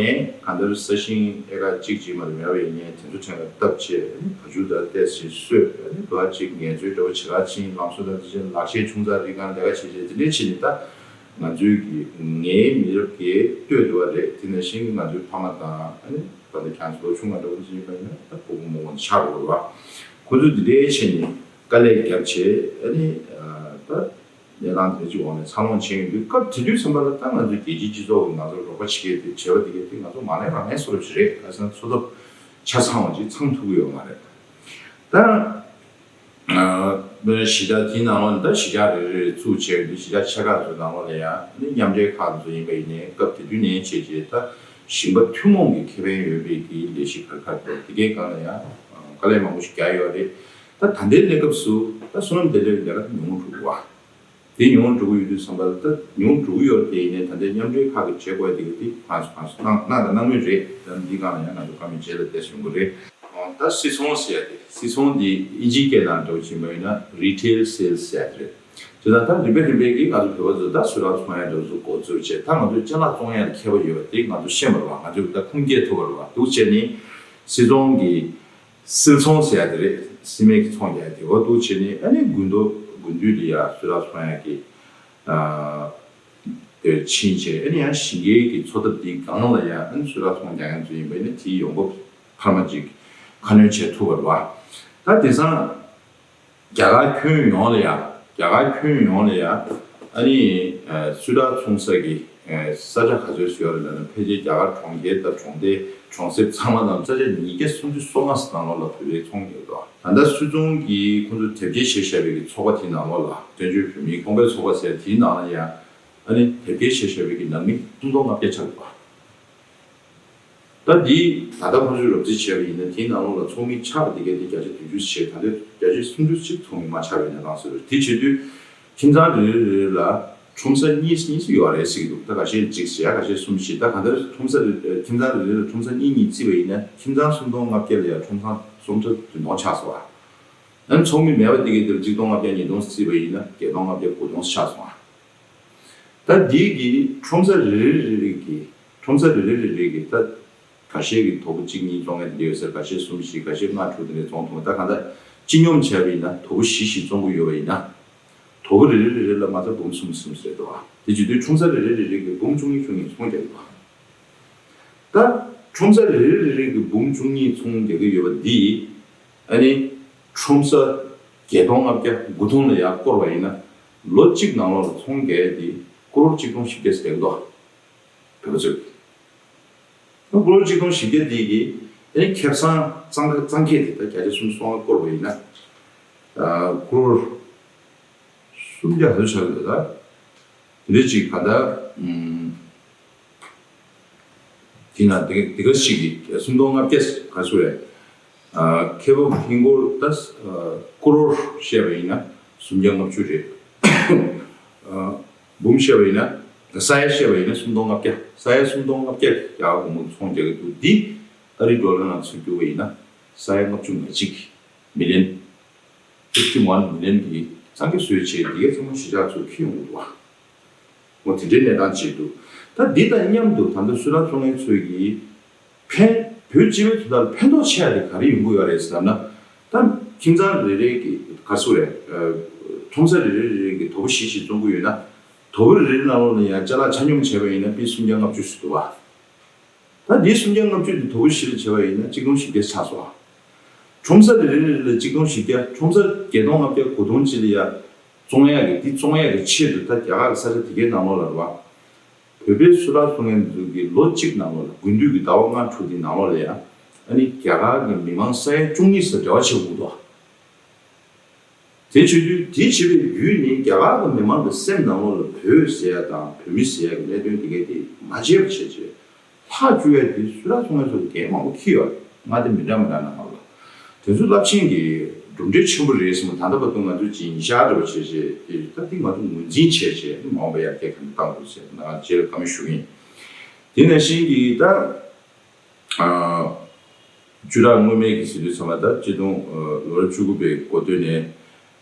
ལྟར་ས་ཞིང་ཨེ་ཀར་གཅིག་ཅིག་མ་གཏོགས་མེད་པ་ཡིན་ནའི་དེ་ཚོ་ཕྲན་ལ་བཏབ་བྱས་ཨ་ནི་བ་ཕྱུགས་དང་ཏོག་ཙམ་གསོས། ཨ་ནི་འགྲོ་བ་ཅིག་ངལ་རྩོལ་འདྲ་པོ་བྱེད་ག་ཕྱིན། ལམ་སྲོལ་དང་དེ་བཞིན་ལག་ཤེས་ཆུང་ཙག་རིགས་གང་ལས་ཀ་བྱེད་བྱས་དེ་འདྲའི་ཕྱིན་ནས་ད། ང་ཚོའི་གི་ངའི་མི་རབས་ཀྱིས་ལྟོས་བསྡད་པ་རེད། དེ་ནང་བཞིན་གྱི་ང་ཚོའི་ཕ་མ་དང་ཨ་ནི་ད་ལྟ་ཁྱེད་ཚོ་ལོ་ཆུང་བ་འདྲ་བོ་ཅིག་ཡིན་པ་ཡིན་ན་ད་ཕྲུ་གུ་མོ་གོང་ཆགས་འགྲོ་བ། ཁོ་ཚོས་འདི་འདྲའི་ཆེད་ནས་དཀའ་ལས་བརྒྱབ་བྱས་ཨ་ནི་ད་གནས་སྟངས་དེ་ཅིག་འོག་ནས་འཚར་ལོངས་ཕྱིན་ཡོང་དུས་སྐབས་དེ་དུས་ཙམ་པ་ལ་ད་ང་ཚོའི་རྒྱལ་སྤྱིའི་སྤྱི་ཚོགས་ཀྱིས་ང་ཚོར་རོགས་པ་བྱེད་མཁན་དེ་བྱས་པ་དེ་གས་དེ་ང་ཚོ་མ་ལན་རང་ལན་བཟོ་འདྲ་ཞིག་རེད། ག་ཟེར་ན་འཚོ་ཐབས་ཆ་ཚང་བ་ཅིག་ཚང་ཐུབ་ཀྱི་ཡོད་མ་རེད། ད། གཞི་བཞག་དེའི་ནང་ལོགས་ནས་ད་གཞི་བཞག་རེ་རེ་ཚུགས་བྱས་ཡོད་དུས་གཞི་བཞག་ཆེ་ཁག་ཚོའི་ནང་ལོགས་ལ་ཡང་ནི་མཉམ་འབྲེལ་ཁག་ཚོ་ཡིན་པ་ཡིན་ནའི་སྐབས་དེ་དུས་ནས་བྱས་རྗེས་ད་ཞིང་པ་ཐུན་མོང་གི་ཁེ་ཕན་ཡོད་པའི་གི་ལས་གཞི་ག་རེ་ག་རེ་འདུག་དེ་གའི་སྒང་ལ་ཡང་དཀའ་ལས་མང་པོ་ཞིག་བརྒྱབ་ཡོད་རེད། ད་ད་ལྟའི་གནས་སྐབས་སུ་ད་བསོད་ནམས་ལྡན་འདྲའི་ལས་ཀ་ཉུང་ངུ་འགྲོ་གི་བ། དེ་ཉུང་ངུ་འགྲོ་གི་ཡོད་དུས་ཙམ་པ་ལ་ད་ཉུང་ངུ་འགྲོ་གི་ཡོད་རེད། དེ་ཡིན་ནའི་ད་ལྟའི་མཉམ་འབྲེལ་ཁག་གིས་བྱེད་དགོས་དེ་ག་དེ་གང་སུ་གང་སུ་གནང་གནང་དང་གནང་མུས་རེད། ད་འདི་སྒང་ལ་ཡང་ང་ཚོ་བཀའ་མོལ་རྗེས་ལ་བལྟས་ཡོང་གི་རེད། ད་སིལ་ཚོང་ཟེར་ཡ་དེ་སིལ་ཚོང་འདི་ཨིན་ཇིའི་སྐད་ནང་འདྲ་བོ་ཅིག་ཡིན་པ་ཡིན་ན་retail sales་ཟེར་ཡ་དེ་རེད། དེ་ད་ད་རིམ་པས་རིམ་པས་ཀྱིས་ང་ཚོ་བོད་པ་ཚོ་ད་སུད་ཊར་ཚོང་ཡ་འདྲ་བོ་ཚོ་འགོ་འཛུགས་བྱས་ད་ང་ཚོས་ཅ་ལག་བཙོང་ཡ་ལ་མཁས་པ་ཡོད་པ་དེ་ང་ཚོ་ཤེས་པ་རེད་བ། ང་ཚོས་ད་ཁུངས་སྐྱེལ་ཐུབ་པ་རེད་བ། འདུག་བྱས་ནི་སིལ་ཚོང་གི་སིལ་ཚོང་ཟེར་ཡ་དེ་རེད། སིལ་མའི་གི་ཚོང་རྒྱག་ཡ་དེ་འོ་འདུག་བྱས་ནས་ཨ་ནི་དགུན་དུ་དགུན་དུས་ལ་ཡ་སུད་ཊར་ཚོང་ཡ་གི་ཨ་དེར་ཕྱིན་བྱས་ཨ་ནི་ཡང་ཞིང་ཁའི་གི་འཚོ་ཐབས་འདི་སྒང་ལ་ཡ་ཨ་ནི་སུད་ཊར་ཚོང་རྒྱག་མཁན་ཚོ་ཡིན་པ་ཡིན་ན་དེའི་ཡོང་འབབ་འཕར་མ་ཅིག་ཁ་སྣོན་བྱེད་ཐུབ་པ་རེད་བ། ད་དེང་སང་རྒྱ་གར་ཁྱོན་ཡོངས་ལ་ཡ་རྒྱ་གར་ཁྱོན་ཡོངས་ལ་ཡ་ཨ་ནི་ཨ་སུད་ཊར་ཚོང་ས་གི་ཨ་ས་ཆ་ག་ཚོད་ཡོད་རེད་ལབ་ན་ཕལ་ཆེར་རྒྱ་གར་གྲོང་ཁྱེར་དང་གྲོང་སྡེ་གྲོང་གསེབ་ཚང་མ་དང་ས་ཆ་ཉིས་བརྒྱ་སུམ་ཅུ་སོ་ལྔ་ཙམ་ནང་ལོགས་ལ་བོད་པའི་ཚོང་ཡོད་དོ། ད་ལྟ་སུད་ཚོང་གིས་ཁོང་ཚོ་དེབ་སྐྱེལ་བྱས་བཞག་པའི་གི་ཚོགས་པ་དེའི་ནང་ལོགས་ལ་བཙན་བྱོལ་བོད་མིའི་ཚོང་པའི་ཚོགས་པ་ཟེར་དེའི་ནང་ལ་ཡང་ ཨ་ནི་དེབ་སྐྱེལ་བྱས་བཞག་པའི་གི་ནང་མི་སུམ་སྟོང་ལྔ་བརྒྱ་ཆགས་འདུག་པ། ད་འདི་ད་ལྟ་ཁོང་ཚོས་རོབ་རྩིས་བྱས་པ་ཡིན་ན་དེའི་ནང་ལོགས་ལ་ཚོགས་མི་ཆགས་པ་དེ་གའི་དེ་བརྒྱ་ཆ་བདུན་ཅུ་བྱས། ད་ལྟ་བརྒྱ་ཆ་སུམ་ཅུ་ཅིག་ཚོགས་མི་མ་ཆགས་པའི་གནས་སྟངས་སུ་རེད། དེ་བྱེད་དུས་ཁྱིམ་ཚང་རེ་རེ་རེ་རེ་ལ་ཁྲོམ་ས་གཉིས་གཉིས་སུ་ཡོད་རེད་ཟེར་གྱི་འདུག་ད་ཁ་ཤས་གཅིག་བྱས། ཁ་ཤས་གསུམ་བྱས། ད་གང་ལྟར་ཁྲོམ་ས་རེ་ཁྱིམ་ཚང་རེ་རེ་ལ་ཁྲོམ་ས་གཉིས་གཉིས་བརྩིས་པ་ཡིན་ན་ཁྱིམ་ཚང་སུམ་སྟོང་ལྔ་བརྒྱ་ལ་ཡང་ཁྲོམ་ས་སུམ་ཁྲི་བདུན་སྟོང་ཆགས་སོང་བ། ཨ་ནི་ཚོགས་མི་མེད་པ་དེ་གའི་དེར་གཅིག་སྟོང་ལྔ་བརྒྱ་ཉིས་སྟོང་བརྩིས་པ་ཡིན་ན་བརྒྱད་སྟོང་ལྔ་བརྒྱ་དགུ་སྟོང་ཆགས་སོང་བ། ད་འདི་གི་ཁྲོམ་ས་རེ་རེ་རེ་རེ་གི་ཁྲོམ་ས་རེ་རེ་རེ་རེ་གི་ད་ཁ་ཤས་ཀྱི་དོ་པོ་གཅིག་གཉིས་བཙོང་མཁན་དེ་འདྲ་ཡོད་ཟེར། ཁ་ཤས་གསུམ་བཞི། ཁ་ཤས་ལྔ་དྲུག་དེ་འདྲ་བཙོང་ཐུབ། ད་གང་ལྟར་སྤྱི་སྙོམས་བྱས་པ་ཡིན་ན་དོ་པོ་བཞི་བཞི་བཙོང་གི་ཡོད་པ་ཡིན་ན། དོ་པོ་རེ་རེ་རེ་རེ་ལ་མ་རྩ་འབུམ་གསུམ་གསུམ་ཟེར་འདུག་པ། དེ་བྱེད་དུས་ཁྲོམ་ས་རེ་རེ་རེ་རེ་གི་འབུམ་བཅུ་གཉིས་བཅུ་གཉིས་ཚོང་རྒྱག་གི་འདུག་པ། ད་ཁྲོམ་ས་རེ་རེ་རེ་རེ་གི་འབུམ་བཅུ་གཉིས་ཚོང་རྒྱག་གི་ཡོད་པ་འདི། ཨ་ནི་ཁྲོམ་ས་བརྒྱད་སྟོང་ལྔ་བརྒྱ་དགུ་སྟོང་ལ་ཡར་བསྐོར་བ་ཡིན་ན། ལོ་གཅིག་ནང་ལོགས་ལ་ཚོང་རྒྱག་ཡ་འདི་ཀོ་རོར་གཅིག་སྟོང་བཞི་བརྒྱ་ཟེར་གྱི་འདུག་བོད་པ་ཚོས། ཀོ་རོར་གཅིག་སྟོང་བཞི་བརྒྱ་འདི་གི་ཨ་ནི་ཁེ་བཟང་གཙང་ཁ་གཙང་ཁེ་དེ་ད་བརྒྱ་ཆ་སུམ་ཅུ་སོ་ལྔ་བསྐོར་བ་ཡིན་ན། ཨ་ཀོ་རོར་སུམ་བརྒྱ་ལྷག་ཆགས་ཡོད་ད། དེ་འདྲ་ཅིག་ག་ད། ཨུམ། དེ་ན་དེ་དེ་ག་ཞིག་གི་སུམ་སྟོང་ལྔ་བརྒྱ་ག་ཚོད་རེད། ཨ་ཁེ་པོ་ཧིན་སྒོར་ད་ཨ་ཀོ་རོར་བཤད་པ་ཡིན་ན་སུམ་བརྒྱ་ལྔ་བཅུ་རེད། ཨ་འབུམ་བཤད་པ་ཡིན་ན། ས་ཡ་བཤད་པ་ཡིན་ན་སུམ་སྟོང་ལྔ་བརྒྱ། ས་ཡ་སུམ་སྟོང་ལྔ་བརྒྱ་རྒྱ་གར་གོང་མ་ཚོང་རྒྱག་གི་འདུག་འདི་ཨ་རིའི་ཌོ་ལར་ནང་ཚུར་བསྒྱུར་བ་ཡིན་ན་ས་ཡ་ལྔ་བཅུ་ང་གཅིག་མི་ལི་ཡོན་fifty one million གི་གཙང་ཁེ་བཟོས་བྱས་འདི་གའི་ཚང་མ་གཞིས་ཆགས་ཚོ་འཁྱེར་ཡོང་གི་འདུག་པ། འོ་དེ་འདྲའི་གནས་སྟངས་ཅིག་འདུག་ད་འདི་དང་མཉམ་དུ་ད་ལྟ་སུད་ལ་བཙོང་མཁན་ཚོས་ཀྱི་ཕན་བོད་སྤྱི་པའི་དོན་དག་ལ་ཕན་ཐོགས་ཆེ་བ་དེ་ག་རེ་ཡོང་གི་ཡོད་རེད་ཟེར་ན། ད་ཁྱིམ་ཚང་རེ་རེ་གི་ག་ཚོད་རེད། ཁྲོམ་ས་རེ་རེ་རེ་རེ་གི་དོ་པོ་བཞི་བཞི་བཙོང་གི་ཡོད་ན། དོ་པོ་རེ་རེ་ནང་ལོགས་ལ་ཡང་ཅ་ལག་ཆ་སྙོམས་བྱས་པ་ཡིན་ན་པི་སུམ་བརྒྱ་ལྔ་བཅུ་ཞིག་འདུག་པ། ད་འདིའི་སུམ་བརྒྱ་ལྔ་བཅུ་འདི་དོ་པོ་བཞི་ལ་བྱས་པ་ཡིན་ན་གཅིག་སྟོང་བཞི་བརྒྱ་ཆགས་སོང་ཨ། ཁྲོམ་ས་རེ་རེ་རེ་ལ་གཅིག་སྟོང་བཞི་བརྒྱ། ཁྲོམ་ས་བརྒྱད་སྟོང་ལྔ་བརྒྱ་དགུ་སྟོང་ཅིག་ལ་ཡ་བཙོང་ཡག་གི་འདི་བཙོང་ཡག་གི་ཆེད་དུ་ད་རྒྱ་གར་གྱི་ས་ཆ་དེ་གའི་ནང་ལོགས་ལ་རེད་བ། བོད་པའི་སུད་ལ་བཙོང་མཁན་ཚོ་གི་ལོ་གཅིག་ནང་ལོགས་ལ་དགུན་དུས་ཀྱི་ཟླ་བ་ལྔ་དྲུག་འདི་ནང་ལོགས་ལ་ཡ་ཨ་ནི་རྒྱ་གར་གྱི་མི་མང་ས་ཡ་བཅུ་གཉིས་ཙམ་འབྲེལ་བ་བྱེད་དགོས་འདུག་དེ་བྱེད་དུས་དེ་བྱེད་པའི་རྒྱུ་ནི་རྒྱ་གར་གྱི་མི་མང་གི་སེམས་ནང་ལོགས་ལ་བོད་ཟེར་ཡ་དང་བོད་མི་ཟེར་ཡ་གི་གནད་དོན་དེ་གའི་དེ་མ་བརྗེད་པ་བྱས་བྱས་ལྷག་བཅུག་ཡ་དེ་སུད་ལ་ཚོང་མཁན་ཚོ་གས་མང་པོ་འཁྱེར་ཡོད་རེད། མངའ་སྡེ་མི་འདྲ་མི་འདྲ་ནང་ལོགས་ལ། དེ་ཚོ་རླབས་ཆེན་གྱི་གྲུབ་འབྲས་ཆེན་པོ་རེད་ཟེར་ནས་ད་ལྟ་བར་དུ་ང་ཚོས་ཅིག་ཉིན་ཞག་འདྲ་བོ་བྱས་བྱས་དེ་ད་དེ་ང་ཚོ་ངོས་འཛིན་བྱས་བྱས་མ་འོངས་པ་ཡར་རྒྱས་ག་འདྲ་གཏང་དགོས་ཟེར་ང་རྗེས་ལ་བཀའ་མོལ་ཞུ་གི་ཡིན། དེ་ནང་བཞིན་གྱི་ད། ཨ། བཅུ་ཕྲག་སྔོན་མའི་གི་ཟེར་དུས་ཚང་མ་ད་ཆིག་སྟོང་ཨ་ལོ་རབས་བཅུ་དགུ་པའི་འགོ་སྟོད་ནས་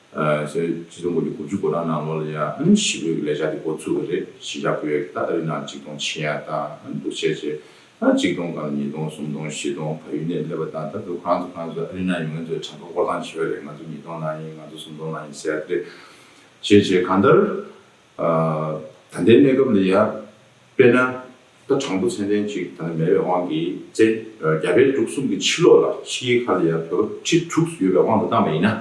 ཨ་ཆིག་སྟོང་དགུ་བརྒྱ་དགུ་བཅུ་གོ་གྲངས་ནང་ལོགས་ལ་ཡང་ཨ་ནི་ཞི་རྒོལ་གྱི་ལས་འཆར་དེ་འགོ་ཚུགས་པ་རེད། གཞིས་ཆགས་བོད་ཡིག་ད་ཨ་རི་ནང་ཆིག་སྟོང་ཕྱིན་ཡ་དང་ཨ་ནི་འདུག་བྱས་བྱས་ད་ཆིག་སྟོང་སྒང་ལ་ཉིས་སྟོང་སུམ་སྟོང་བཞི་སྟོང་བལ་ཡུལ་ནས་སླེབས་པ་དང་ད་དུང་ཁོ་རང་ཚོ་ཁོ་རང་ཚོ་ཨ་རི་ནང་ཡོད་མཁན་ཚོའི་གྲངས་ཐོ་བཀོད་སྟངས་བྱས་པ་རེད། ང་ཚོ་ཉིས་སྟོང་ནང་ཡིན། ང་ཚོ་སུམ་སྟོང་ནང་ཡིན་ཟེར་ཡ་དེ་བྱས་བྱས་གང་ལྟར། ད་ལྟའི་གནས་སྐབས་ལ་ཡ། དཔེར་ན། ད་གྲངས་འབོར་ཚད་ལྡན་ཅིག་ད་ལྟ་མེད་པའི་དབང་གིས་བཙན་རྒྱ་བལ་འབྲུག་གསུམ་གྱི་ཕྱི་ལོགས་ལ་ཕྱི་རྒྱལ་ཁག་ལ་ཡ་བོད་པ་ཁྲི་དྲུག་ཡོད་པའི་དབང་དུ་བཏང་བ་ཡིན་ན།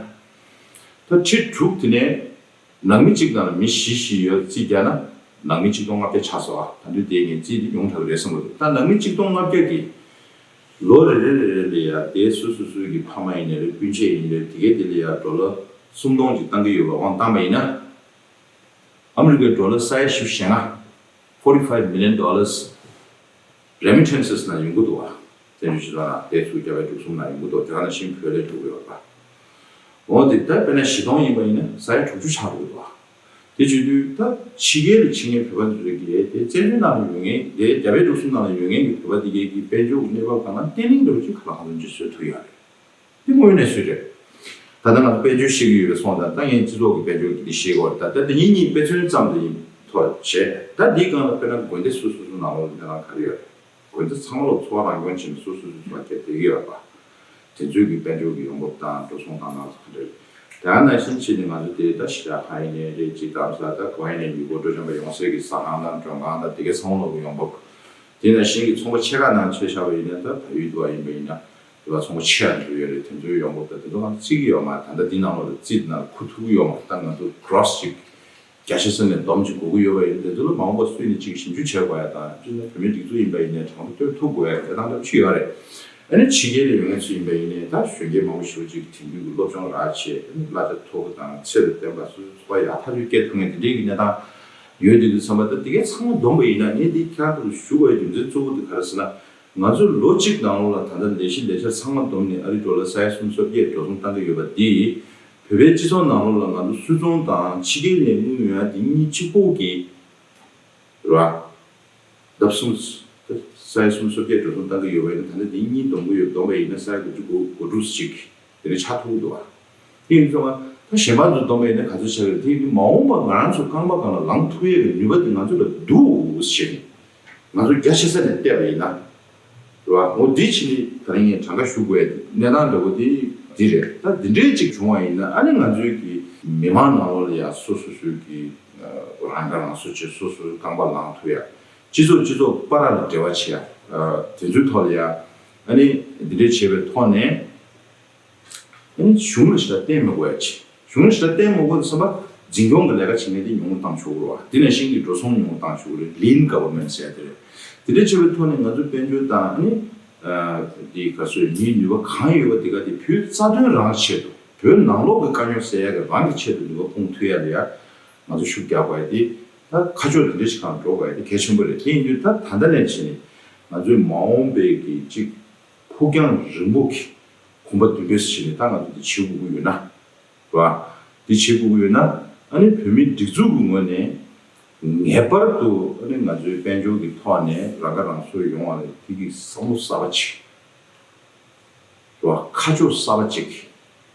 ད་ཁྲི་དྲུག་དེ་ནས་ནང་མི་གཅིག་ནང་ལ་མི་བཞི་བཞི་ཡོད་རྩིས་རྒྱག་ན་ནང་མི་ཆིག་སྟོང་ལྔ་བརྒྱ་ཆགས་སོང་བ། ད་དུས་དེ་ངས་རྩིས་དེ་ཉུང་དྲགས་རེད་བསམ་གྱི་འདུག་ད་ནང་མི་ཆིག་སྟོང་ལྔ་བརྒྱ་གིས་ལོ་རེ་རེ་རེ་རེ་ལ་ཡ་དེ་སོ་སོ་སོའི་གི་ཕ་མ་ཡིན་ནའི་རེད། སྤུན་མཆེད་ཡིན་ནའི་རེད། དེ་གའི་དེ་ལ་ཡ་ཌོ་ལར་སུམ་སྟོང་ཅིག་བཏང་གི་ཡོད་པའི་དབང་བཏང་བ་ཡིན་ན། ཨ་མི་རི་ཀའི་ཌོ་ལར་ས་ཡ་བཞི་བཅུ་ཞེ་ལྔ། forty five million dollars remittances ནང་ཡོང་གི་འདུག་བ། བཙན་བྱོལ་སྤྱི་ཚོགས་ནང་དེ་ཚུར་རྒྱ་བལ་འབྲུག་གསུམ་ནང་ཡོང་གི་འདུག་དེ་ག་ནང་བཞིན་བོད་ལ་ཐུག་གི་ཡོད་པ། འོ་དེ་ད་དཔེར་ན་བཞི་སྟོང་ཡིན་པ་ཡིན་ན་ས་ཡ་དྲུག་ཅུ་ཆགས་འགྲོ་གི་འདུག་བ། དེ་བྱེད་དུས་ད་ཕྱི་རྒྱལ་ལ་ཕྱིན་མཁན་བོད་པ་ཚོ་གིས་དེ་བཙན་བྱོལ་ནང་ལ་ཡོད་མཁན་དེ་རྒྱ་བལ་འབྲུག་གསུམ་ནང་ལ་ཡོད་མཁན་གྱི་བོད་པ་དེ་གའི་གི་དཔལ་འབྱོར་གྱི་གནས་བབ་སྒང་ལ་བརྟན་བརླིང་འདྲ་བོ་ཅིག་ག་ལ་གང་འཚམ་ཅིག་བཟོ་ཐུབ་ཡོད་རེད། འདི་དངོས་གནས་སུ་རེད། ད་ལྟ་ང་ཚོ་དཔལ་འབྱོར་བཤད་ཀྱི་ཡོད་པའི་སོང་ཙང་ད་ངས་སྤྱི་ཚོགས་ཀྱི་དཔལ་འབྱོར་གྱི་འདི་བཤད་ཀྱི་ཡོད་རེད། ད་ལྟ་འདི་ཉིད་གཉིས་དཔེ་མཚོན་ཙམ་དུ་ཡིན་ཐོག་བྱས། ད་འདིའི་སྒང་ལ་དཔེར་ན་དགོན་སྡེ་སོ་སོ་སོ་ནང་ལོགས་ལ་གནས་སྟངས་ག་རེ་ཡོད་རེད། དགོན་སྡེ་ཚང་མ་ལོག་འཚོ་བ་རང་སྐྱོང་བྱས་ནས་སོ་སོ་སོ་སོ་ལ་ཁྱེར་བསྡད་ཀྱི་ཡོད་རེད་པ། དེ་ཚོའི་གི་དཔལ་འབྱོར་གྱི་ཡོང་འབབ་དང་འགྲོ་སོང་དང་གནང་ས་ག་འདྲ་རེད། དེ་ནང་བཞིན་བྱས་ནས་ང་ཚོ་དེ་ད་གཞིས་ཆགས་གང་ཡིན་ནའི་རེད། སྤྱིར་བཏང་ས་ད་ག་བ་ཡིན་ནའི་ཡུལ་སྐོར་སྤྲོ་འཆམ་པ་ཡོང་སའི་གི་ཟ་ཁང་དང་མགྲོན་ཁང་དང་དེ་གའི་ཚང་མ་ལོག་གི་ཡོང་འབབ། དེ་ནང་བཞིན་གྱི་ཚོང་པ་ཆེ་ཁག་ནང་ཆ་བཞག་པ་ཡིན་ན་ད་བལ་ཡུལ་དུ་བ་ཡིན་པ་ཡིན་ན་དེ་བ་ཚོང་པ་ཆེ་ཡང་འགྲོ་ཡོད་རེད། དེ་ཚོའི་ཡོང་འབབ་ད་དེ་ཚོ་ང་ཚོ་བརྩི་གི་ཡོད་མ་རེད། ད་ལྟ་འདི་ནང་ལོགས་ལ་རྩིས་ནང་ཁུ་ཐུག་གི་ཡོད་མ་རེད། ད་ང་ཚོ་གྲོ་སི་ཅིག་བརྒྱ་ཆ་ས་ནས་བསྡོམས་ཅིག་དགོས་ཀྱི་ཡོད་པ་ཡིན་ན་དེ་ཚོ་ལ་མ་འོངས་པ་སུས་ནས་ཅིག་ཞིབ་འཇུག་བྱེད་དགོས་ཡ་དང་སྤྱིར་ན་བོད་མི་སྒྲིག་འཛུགས་ཡིན་པ་ཡིན་ནའི་གྲངས་ཐོ་སྟོན་ཐུབ་དགོས་ཡ་གནས་སྟངས་འདྲ་ཅིག་ཡོད་རེད། ཨ་ནི་ཕྱི་རྒྱལ་ལ་ཡོད་མཁན་ཚོ་ཡིན་པ་ཡིན་ནའི་ད་གཞོན་སྐྱེས་མང་པོ་ཞེ་པོ་ཅིག་དེང་དུས་ཀྱི་སློབ་སྦྱོང་རག་བྱས་ཨ་ནི་གླ་ཆ་མཐོ་པོ་དང་ཚད་ལ་ལྡན་པ་སོ་སོའི་འཚོ་བ་ཡག་ཐག་ཆོད་སྐྱེལ་ཐུབ་མཁན་དེ་འདྲའི་གི་གནས་སྟངས། ཡོད་དེ་དུས་ཙམ་པ། ད་དེ་གའི་ཚང་མ་བསྡོམས་པ་ཡིན་ན། ངས་འདི་ཁྱེད་རང་ཚོ་ཞུ་དགོས་པའི་རྒྱུ་མཚན་གཙོ་བོ་དེ་ག་རེ་ཟེར་ན། ང་ཚོ་ལོ་གཅིག་ནང་ལོགས་ལ་ད་ལྟ་ལས་གཞི་ལས་འཆར་ཚང་མ་བསྡོམས་ནས་ཨ་རིའི་ཌོ་ལར་ས་ཡ་སུམ་ཅུ་སོ་བརྒྱད་འགྲོ་སོང་བཏང་གི་ཡོད་པ་འདི། བོད་པའི་སྤྱི་ཚོགས་ནང་ལོགས་ལ་ང་ཚོ་སུད་ཚོང་དང་ཕྱི་རྒྱལ་ནས་དངུལ་ཡོང་ཡ་དེ་གཉིས་གཅིག་པོ་གི། རེད་བ། ལྡབ་གསུམ། ས་ཡ་སུམ་ཅུ་སོ་བརྒྱད་འགྲོ་སོང་བཏང་གི་ཡོད་པ་ཡིན་ན། ད་ལྟ་འདི་གཉིས་བསྡོམས་ཀྱི་ཡོད། བསྡོམས་པ་ཡིན་ན་ས་ཡ་དགུ་བཅུ་གོ་དགུ་དྲུག་ཅིག་དེ་འདྲ་ཆགས་ཐུབ་ཀྱི་འདུག་བ། དེ་ཡིན་ཙང་ད་གཞན་པ་ཚོ་བསྡོམས་པ་ཡིན་ན་ག་ཚོད་ཆགས་ཀྱི་རེད། དེ་ཡིན་དུས་མ་འོངས་པ་ང་རང་ཚོ་རྐང་པ་སྒང་ལ་ལངས་ཐུབ་ཡས་ཀྱི་ནུས་པ་དེ་ང་ཚོ་ལ་འདུག་ཟེར་ནས། ང་ཚོ་རྒྱ་ཆེ་ས་ནས་བལྟས་པ་ཡིན་ན། རེད་བ། འོ་འདི་ཕྱིན་ནས་ད་རིང་ངས་གྲངས་ཀ་ཞུ་དགོས་ཡ་གནས་སྟངས་འདྲ་བོ་དེ་འདི་རེད། ད་འདི་འདྲའི་ཅིག་བྱུང་བ་ཡིན་ན། ཨ་ནི་ང་ཚོའི་གི་མི་མང་ནང་ལོགས་ལ་ཡ་སོ་སོ་སོའི་གི་རང་ཁ་རང་གསོ་བྱེད། སོ་སོའི་རྐང་པ་ལངས་ཐུབ་ཡ། སྤྱི་ཚོགས་སྤྱི་ཚོགས་བར་ལ་འབྲེལ་བ་བྱེད་ཡ། དེ་ཚོའི་ཐོག་ལ་ཡ། ཨ་ནི་འདི་འདྲའི་བྱེད་པའི་ཐོག་ནས། ཨ་ནི་གཞུང་ལ་ཞེ་དྲག་བརྟེན་མི་དགོས་ཡ་བྱེད། གཞུང་ལ་ཞེ་དྲག་བརྟེན་མི་དགོས་བསམ་པ། འཛིན་སྐྱོང་གི་ལས་ཀ་བྱེད་མཁན་དེ་ཉུང་རུ་བཏང་ཆོག་གི་རེད་བ། དེ་ནང་བཞིན་གྱི་འགྲོ་སོང་ཉུང་རུ་བཏང་ཆོག་གི་རེད། ལིན་ག་བར་མེན་ཊི་ཟེར་ཡ་དེ་རེད། དེ་འདྲ་བྱས་པའི་ཐོག་ནས་ང་ཚོ་དཔལ་འབྱོར་དང་། ཨ་ནི་འདི་ག་ཚོད་མིའི་ནུས་པ་གང་ཡོད་པ་དེ་ག་དེ་བོད་རྩ་དོན་རང་ཆེད་དུ། བོད་ནང་ལོགས་ཀྱི་དཀའ་རྙོག་སེལ་ཡ་གི་རང་གི་ཆེད་དུ་ནུས་པ་སྤུངས་ཐུབ་ཡ་ལ་ཡ། ང་ཚོ་ཤུགས་རྒྱག་དགོས་ཡ་དེ། ད་ཁ་ཕྱོགས་དེ་འདྲ་ཞིག་སྒང་འགྲོ་དགོས་ཡ་དེ་གལ་ཆེན་པོ་རེད། དེ་ཡིན་དུས་ད་ད་ལྟ་ནས་བྱས་ནས་ང་ཚོའི་མ་འོངས་པའི་གི་གཅིག་ཕུགས་རྒྱང་རིང་པོ་གི་གོམ་པ་མདུན་སྤོས་སུ་བྱས་ནས་ད་ང་ཚོ་འདི་བྱེད་དགོས་ཀྱི་ཡོད་ན། རེད་བ། འདི་བྱེད་དགོས་ཀྱི་ཡོད་ན། ཨ་ནི་བོད་མིའི་སྒྲིག་འཛུགས་ཀྱི་ངོས་ནས་ངེས་པར་དུ། ཨ་ནི་ང་ཚོའི་དཔལ་འབྱོར་གྱི་ཐོག་ནས་རང་ཁ་རང་གསོ་ཡོང་བ་ལ་དེ་གི་བསམ་བློ་གསར་པ་ཅིག་རེད་བ། ཁ་ཕྱོགས་གསར་པ་ཅིག་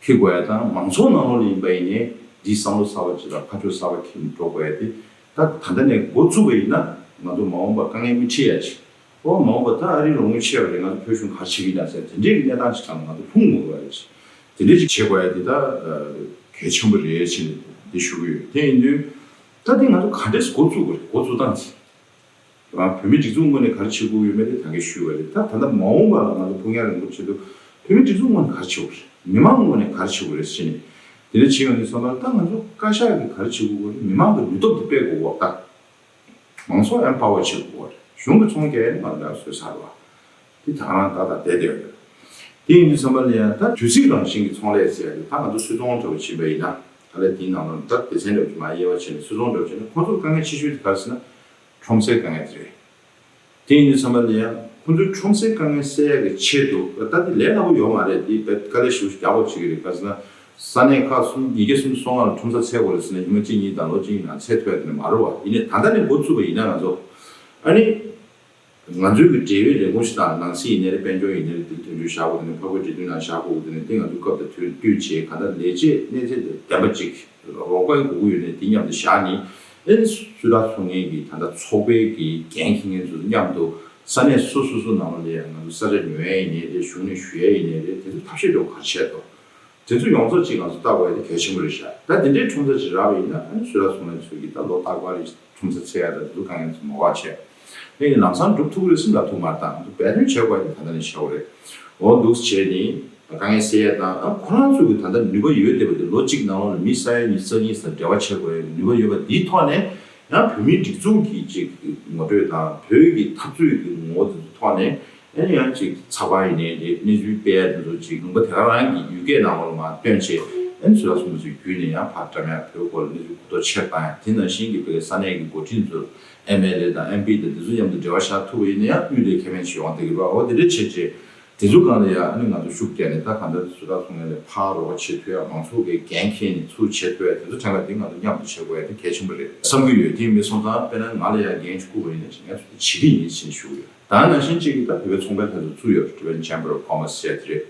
འཁྱེར་དགོས་ཡ་དང་། མང་ཚོགས་ནང་ལོགས་ལ་ཡིན་པ་ཡིན་ནའི་འདིའི་བསམ་བློ་གསར་པ་ཅིག་དང་ཁ་ཕྱོགས་གསར་པ་འཁྱེར་ནས་འགྲོ་དགོས་ཡ་དེ། ད་ད་ལྟ་ནས་འགོ་བཙུགས་པ་ཡིན་ན། ང་ཚོ་མ་འོངས་པར་དཀའ་ངལ་མི་འཕྲད་ཡ་ཅིག་འོ། མ་འོངས་པ་ད་ཨ་རིའི་ལོ་ངོ་ཆེ་བ་རེད། ང་ཚོ་བོད་གཞུང་ག་རེ་བྱེད་ཀྱི་ཡིན་ན་ཟེར། དེ་འདྲའི་གི་གནས་སྟངས་ཤིག་སྒང་ལ་ང་ཚོ་ལྷུང་མི་དགོས་པ་རེད། དེ་འདྲའི་ཅིག་བྱེད་དགོས་ཡ་དེ་ད་གལ་ཆེན་པོ་རེད་ཅེས་འདི་ཞུ་གི་ཡོད། དེ་ཡིན་དུས་ད་དེ་ང་ཚོ་ག་འདྲས་འགོ་བཙུགས་དགོས་རེད། འགོ་བཙུགས་སྟངས་དེ། རང་བོད་མིའི་སྒྲིག་འཛུགས་ངོས་ནས་ག་རེ་བྱེད་དགོས་ཡོད་མེད་དེ་ད་གིན་ཞུས་པ་རེད། ད་ད་ལྟ་མ་འོངས་པ་ལ་ང་ཚོ་ཕུགས་རྒྱང་རིང་པོ་ཆེད་དུ་བོད་མིའི་སྒྲིག་འཛུགས་ངོས་ནས་ག་རེ་བྱེད་དགོས་རེད། མི་མང་ངོས་ནས་ག་རེ་བྱེད་དགོས་རེད་ཟེར་ནས། དེ་འདྲ་བྱེད་ཡོང་དུས་ཙམ་པ་ལ་ད་ང་ཚོ་བཀའ་ཤག་གིས་ག་རེ་བྱེད་དགོས་རེད། མི་མང་གི་ནུས་སྟོབས་དེ་སྤེལ་དགོས་པ་ད། མང་ཚོགས་ཨེམ་པ་ཝར་བྱེད་དགོས་རེད། གཞུང་གི་ཚོང་རྒྱག་ཡ་ནི་ང་ཚོ་ལ་བཟོས་ཚར་བ། དེ་ད་ག་རང་ཏག་ཏག་བསྡད་བསྡད་ཡོད། དེ་ཡིན་དུས་ཙམ་པ་ལ་ཡང་ད་དུས་ཚིགས་རང་བཞིན་གྱི་ཚོང་ལས་ཟེར་ཡ་དེ། ད་ང་ཚོ་སུད་ཚོང་འདྲ་བོ་ཕྱིན་པ་ཡིན་ན། ཨ་ལས་དེའི་ནང་ལ་ད་སྡེ་ཚན་འདྲ་བོ་ཅིག་མར་དབྱེ་བ་ཕྱེ་ནས་སུད་ཚོང་འདྲ་བོ་བྱས་ན། ཁོང་ཚོར་དཀའ་ངལ་ཆེ་ཤོས་དེ་ག་རེ་ཟེར་ན། ཁྲོམ་སའི་དཀའ་ངལ་དེ་རེད། དེ་ཡིན་དུས་ཙམ་པ་ལ་ཡང་ཁོང་ཚོའི་ཁྲོམ་སའི་དཀའ་ངལ་སེལ་ཡ་གི་ཆེད་དུ། ད་དེ་ལས་སླ་པོ་ཡོད་མ་རེད། དེ་དཔེ་དཀའ་ལས་ཞེ་པོ་ཞིག་རྒྱག་དགོས་བྱེད་ཀྱི་རེད། ག་རེ་ཟེར་ན། ས་གནས་ཁག་གསུམ། ཉིས་བརྒྱ་སུམ་ཅུ་སོ་ལྔ་ལ་ཁྲོམ་ས་འཚོལ་དགོས་རེད་ཟེར་ན། ཉི་མ་གཅིག་གཉིས་དང་ལོ་གཅིག་གཉིས་ནང་འཚོལ་ཐུབ་ཡ་དེ་འདྲ་མ་རེད་བ། ཡིན་ནའི་ད་ལྟ་ནས་འགོ་བཙུགས་པ་ཡིན་ན། ང་ཚོ་ཨ་ནི་ང་ཚོའི་གི་འབྲེལ་ཡོད་ལས་ཁུངས་ཤིག་དང་། ནང་སྲིད་ཡིན་ནའི་རེད། དཔལ་འབྱོར་ཡིན་ནའི་རེད། དེ་དོན་འཁྱོལ་བཞག་དགོས། དེ་ནས་འཕགས་བོད་འབྲེལ་མཐུད་ནང་བཞག་དགོས། དེ་ནས་དེ་ང་ཚོ་སྐབས་དང་དུས་བསྟུན་བྱས། གང་ལྟར་ལས་བྱེད་གནས་ཚད་དེ་ལྡན་པ་ཅིག་རོགས་པ་དགོས་ཀྱི་ཡོད་ནའི་དེ་མཉམ་དུ་བཞག་ནས། ཨེ་སུད་ཊར་ཚོང་ངེས་ཀྱི་ད་ལྟ་ཚོགས་པའི་གི་འགན་འཁྱེར་མཁན་ཚོ་མཉམ་དུ་ས་གནས་སོ་སོ་སོ་ནང་ལ་ཡང་ང་ཚོ་ས་ཆ་ཉོ་ཡ་ཡིན་ནའི་རེད། གཞུང་ནས་ཞུ་ཡ་ཡིན་ནའི་རེད། དེ་ཚོ་ཐབས་ཤེས་འདྲ་བོ་ག་རེ་བྱས་འདུག་དེ་ཚོ་ཡོངས་རྫོགས་ཅིག་ང་ཚོ་ལྟ་དགོས་ཡ་དེ་གལ་ཆེན་པོ་རེད་ཤག་ད་དེ་འདྲའི་ཁྲོམ་ས་ཅིག་རག་པ་ཡིན་ན། ཨ་ནི་སུད་ཊར་ཚོང་ལས་ཚོས་ཀྱིས་ད་ལོ་རྟག་པར་རེ་ཁྲོམ་ས་འཚོལ་ཡ་དང་དེ་ཚོ་དཀའ་ངལ་ཚོ་མ་འོག་བྱས། ཨེ་ལམ་སང་འགྲུབ་ཐུབ་ཀྱི་རེད་ཟེར་ལབ་ཐུབ་མ་རེད། ད་ང་ཚོ་འབད་བརྩོན་བྱེད་དགོས་ཡ་དེ་ད་ལྟ་ནས་བྱེད་དགོས་རེད། འོ་འདུག་བྱས་ནས་དཀའ་ངལ་སེལ་ཡ་དང་། ཨ་ཁོ་རང་ཚོ་གི་ད་ལྟ་ནུས་པ་ཡོད་བསྡད་པ་དེ། ལོ་གཅིག་ནང་ལོགས་ལ་མི་ས་ཡ་ཉི་ཤུ་རྩ་གཉིས་དང་འབྲེལ་བ་བྱེད་དགོས་ཡ་གི་ནུས་པ་ཡོད་པ་འདིའི་ཐོག་ནས། ཡང་བོད་མིའི་སྒྲིག་འཛུགས་ཀྱི་ཅིག་ངོ་སྤྲོད་དང་། བོད་ཀྱི་འཐབ་རྩོད་ཀྱི་ངོ་བོ་དེ་ཚོའི་ཐོག་ནས། ཨ་ནི་ཡང་ཅིག་ཚགས་པར་ཡིན་ནའི་རེད། གནས་ཚུལ་སྤེལ་ཡ་དེ་ཚོ་ཅིག་ལུང་པ་དེ་ག་རང་གི་ཡུལ་སྐད་ནང་ལོགས་ལ་མར་བཏོན་བྱས། ཨ་ནི་སུད་ཊར་ཚོང་པ་ཚོ་བརྒྱུད་ནས་ཡང་ཕར་འགྲམ་ཡང་བོད་སྐོར་ལ་གནས་ཚུལ་གོ་རྟོགས་ཆེར་བཏང་ཡ། དེ་ནང་བཞིན་གྱི་བོད་ཀྱི་ས་གནས་ཀྱི་འགོ་ཁྲིད་ཚོ། ཨེམ་ཨེལ་ཨེ་དང་ཨེམ་པི་དང་དེ་ཚོ་མཉམ་དུ་འབྲེལ་བ་བཞག་ཐུབ་པ་ཡིན་ན་ཡང་དབུས་ལ་ཁེ་ཕན་ཞིག་ཡོང་བསྡད་ཀྱི་རེད་བ། འོ་དེ་འདྲ་བྱས་བྱས། དེ་ཚོ་སྒང་ལ་ཡང་ཨ་ནི་ང་ཚོ་ཤུགས་བརྒྱབ་ནས། ད་གང་ལྟར་སུད་ཊར་ཚོང་ལས་ལ་ཕར་རོགས་པ་བྱེད་ཐུབ་ཡ། མང་ཚོགས་ཀྱི་འགན་འཁྱེར་ནས་ཚུར་བྱེད་ཐུབ་ཡ། དེ་ཚོ་ཐད་ཀར་དེ་ང་ཚོ་མཉམ་དུ་བྱེད་དགོས་ཡ་དེ་གལ་ཆེན་པོ་རེད་བསམ་གྱི་ཡོད། དེ་ཡིན་པ་སོང་ཙང་དཔེར་ན་ང་ལ་ཡང་འགན་ཅིག་བསྐུར་བ་ཡིན་ན། ང་ཚོ་དེ་བྱེད་ཀྱི་ཡིན་ཞེས་ཞུ་གི་ཡོད། ད་ནང་བཞིན་གཅིག་གིས་ད་བོད་པའི་ཚོང་པའི་ལྷན་ཚོགས་བཙུགས་ཡོད་རེད། Tibetan Chamber of Commerce ཟེར་དེ་རེད།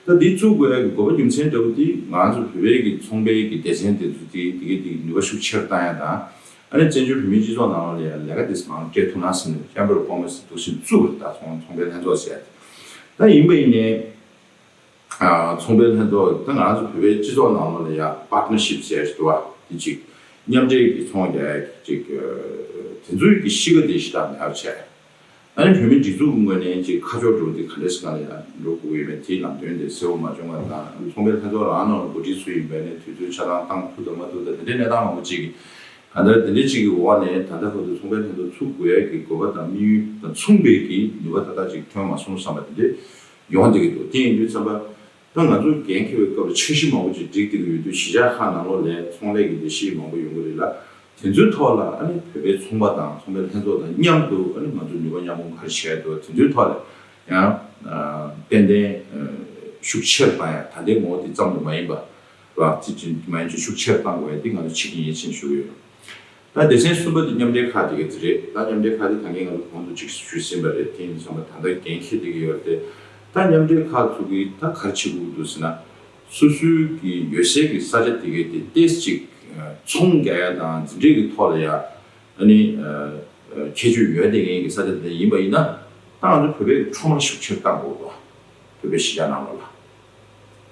ད་འདི་བཙུགས་དགོས་ཡ་གི་དགོས་པ་རྒྱུ་མཚན་འདྲ་བོ་དེ། ང་ཚོ་བོད་པའི་གི་ཚོང་པའི་གི་སྡེ་ཚན་དེ་ཚོ་དེ་དེ་གའི་དེ་གི་ནུས་པ་ཤུགས་ཆེ་རུ་བཏང་ཡ་དང་། ཨ་ནི་བཙན་བྱོལ་བོད་མིའི་སྤྱི་ཚོགས་ནང་ལོགས་ལ་ཡང་ལས་ཀ་དེ་ཚོ་མང་སྤྲད་ཐུབ་ན་བསམ་ནས། Chamber of Commerce འདུག་སེ་བཙུགས་པ་རེད། ད་ཚོང་ཚོང་པའི་ལྷན་ཚོགས་ཟེར་ཡ་དེ། ད་ཡིན་པ་ཡིན་ནའི། ཨ་ཚོང་པའི་ལྷན་ཚོགས་ད་ང་རང་ཚོ་བོད་པའི་སྤྱི་ཚོགས་ནང་ལོགས་ལ་ཡང་partnership ཟེར་ཡ་ཞིག་འདུག་བ། དེ་ཅིག་མཉམ་འབྲེལ་གྱི་ཚོང་རྒྱག་ཡ་ཅིག་དེ་ཚོའི་གི་གཤིས་ཀ་དེ་ཞེ་དྲག་མེད་པ་བྱས། ཨ་ནི་བོད་མིའི་སྒྲིག་འཛུགས་ཀྱི་ངོས་ནས་ཅིག་ཁ་ཕྱོགས་འགྲོ་དེ་ག་འདྲས་སྒང་ལ་ཡང་འགྲོ་དགོས་ཀྱི་ཡོད་མེད། དེའི་ལམ་སྟོན་དེ་གསལ་པོ་མ་བྱུང་བ་དང་། ཚོང་པའི་ལྷན་ཚོགས་རང་ནང་ལ་འགོ་ཁྲིད་སུ་ཡིན་པ་ཡིན་ནའི་དུས་ཚོད་ཆ་ཚང་བཏང་ཐུབ་དང་མ་ཐུབ་དང་དེ་འདྲའི་གནས་སྟངས་མང་པོ་ཅིག་གི། གང་ལྟར་དེ་འདྲའི་ཅིག་གི་འོག་ནས་ད་ལྟ་བར་དུ་ཚོང་པའི་ལྷན་ཚོགས་ཚུགས་དགོས་ཡ་གི་དགོས་པ་དང་དམིགས་ཡུལ་དང་མཚུངས་པའི་གི་ནུས་པ་ཏག་ཏག་ཅིག་ཐོན་མ་སོང་བསམ་པ་དེ་འདྲས་ཡོང་བསྡད་ཀྱི་འདུག་དེ་ཡིན་དུས་ཙམ་པ། ད་ང་ཚོ་འགན་འཁྱེར་བའི་སྐབས་ལ་འཆར་གཞི་མང་པོ་ཅིག་བསྒྲིགས་བསྡད་ཀྱི་ཡོད་དུས། གཞིས་ཆགས་ཁག་ནང་ལོགས་ལ་ཚོང་ལས་ཀྱི་ལས་གཞི་མང་པོ་ཡོང་གི་རེད་ལ། དེ་ཚོའི་ཐོག་ལ་ཨ་ནི་བོད་པའི་ཚོང་པ་དང་ཚོང་པའི་ལྷན་ཚོགས་དང་མཉམ་དུ་ཨ་ནི་ང་ཚོ་ནུས་པ་མཉམ་སྤུངས་ག་རེ་བྱས་འདུག་དེ་ཚོའི་ཐོག་ལ་ཡང་ཏན་ཏན་ཤུགས་ཆེར་བཏང་ཡ། ད་ལྟའི་ངོ་བོ་དེ་ཙམ་དུ་མ་ཡིན་པ་ར་ཅི་ཅི་མ་ཡིན་ཅི་ཤུགས་ཆེར་བཏང་དགོས་ཡ་དེ་ང་ཚོ་བྱེད་ཀྱི་ཡིན་ཕྱིན་ཞུ་གི་ཡོད། ད་སྡེ་ཚན་གསུམ་པ་དེ་མཉམ་འབྲེལ་ཁག་དེ་ག་དེ་རེད། ད་མཉམ་འབྲེལ་ཁག་དེ་ད་གིན་ང་ཚོ་གོང་དུ་ཅིག་ཞུས་ཟིན་པ་རེད། དེ་ཡིན་ཙང་ད་ལྟ་འགན་འཁྱེར་བསྡད་ཀྱི་ཡོད་རེད་དེ། ད་མཉམ་འབྲེལ་ཁག་ཚོ་གིས་ད་ག་རེ་བྱེད་དགོས་འདུག་ཟེར་ན། སོ་སོའི་གི་ཡོད་སའི་གི་ས་ཆ་དེ་གའི་དེ་ཏོག་ཙམ་ཅིག་ཚོང་རྒྱག་ཡ་དང་འཛིན་གྲྭའི་གི་ཐོག་ལ་ཡ་ཨ་ནི་ཁྱད་ཆོས་ཡོད་བསྡད་མཁན་གི་ས་ཆ་དེ་ཡིན་པ་ཡིན་ན། ད་ང་ཚོ་བོད་པའི་ཁྲོམ་ར་ཤུགས་ཆེར་བཏང་དགོས་འདུག་བོད་པའི་གཞིས་ཆགས་ནང་ལོགས་ལ།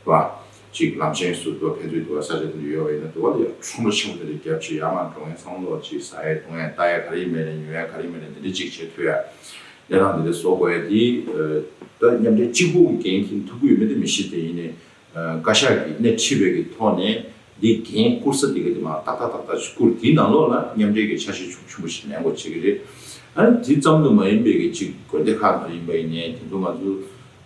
རེད་བ། ཅིག་ལམ་ཆེན་ཟུར་དུ་ཕན་ཚུན་དུ་བ་ས་ཆ་དེ་འདྲ་ཡོད་པ་ཡིན་ན། དུ་བ་ལ་ཡང་ཁྲོམ་ར་ཆེན་པོ་དེ་འདྲ་རྒྱབ་ཅིག་ཡར་མར་འགྲོ་མཁན་ཚང་མ་ལོག་ཅིག་ཟ་ཡས་འཐུང་ཡས་ལྟ་ཡས་ག་རེ་ཡིན་མེད་ནས་ཉོ་ཡས་ག་རེ་ཡིན་མེད་ནས་དེ་འདྲ་ཅིག་བྱེད་ཐུབ་ཡ། གནས་སྟངས་དེ་འདྲ་བཟོ་དགོས་ཡ་དེ། ད་མཉམ་འབྲེལ་གཅིག་པུ་གི་འགན་འཁྱེར་ཐུབ་ཀྱི་ཡོད་མེད་དེ་མི་ཤེས། དེ་ཡིན་ནའི་བཀའ་ཤག་གིས་སྣེ་ཁྲིད་པའི་གི་ཐོག་ནས་འདི་འགན་བསྐུར་ས་དེ་ག་དེ་མ་ཏག་ཏག་ཏག་ཏག་ཅིག་བསྐུར། དེའི་ནང་ལོགས་ལ་མཉམ་འབྲེལ་གྱི་ཆ་ཤས་ཆུང་ཆུང་པོ་ཞིག་ལེན་དགོས་བྱེད་ཀྱི་རེད། ཨ་ནི་དེ་ཙམ་དུ་མ་ཡིན་པའི་གི་ཅིག་དགོན་སྡེ་ཁག་ཏུ་ཡིན་པ་ཡིན་ནའི་དེ་ཚོ་ང་ཚོ་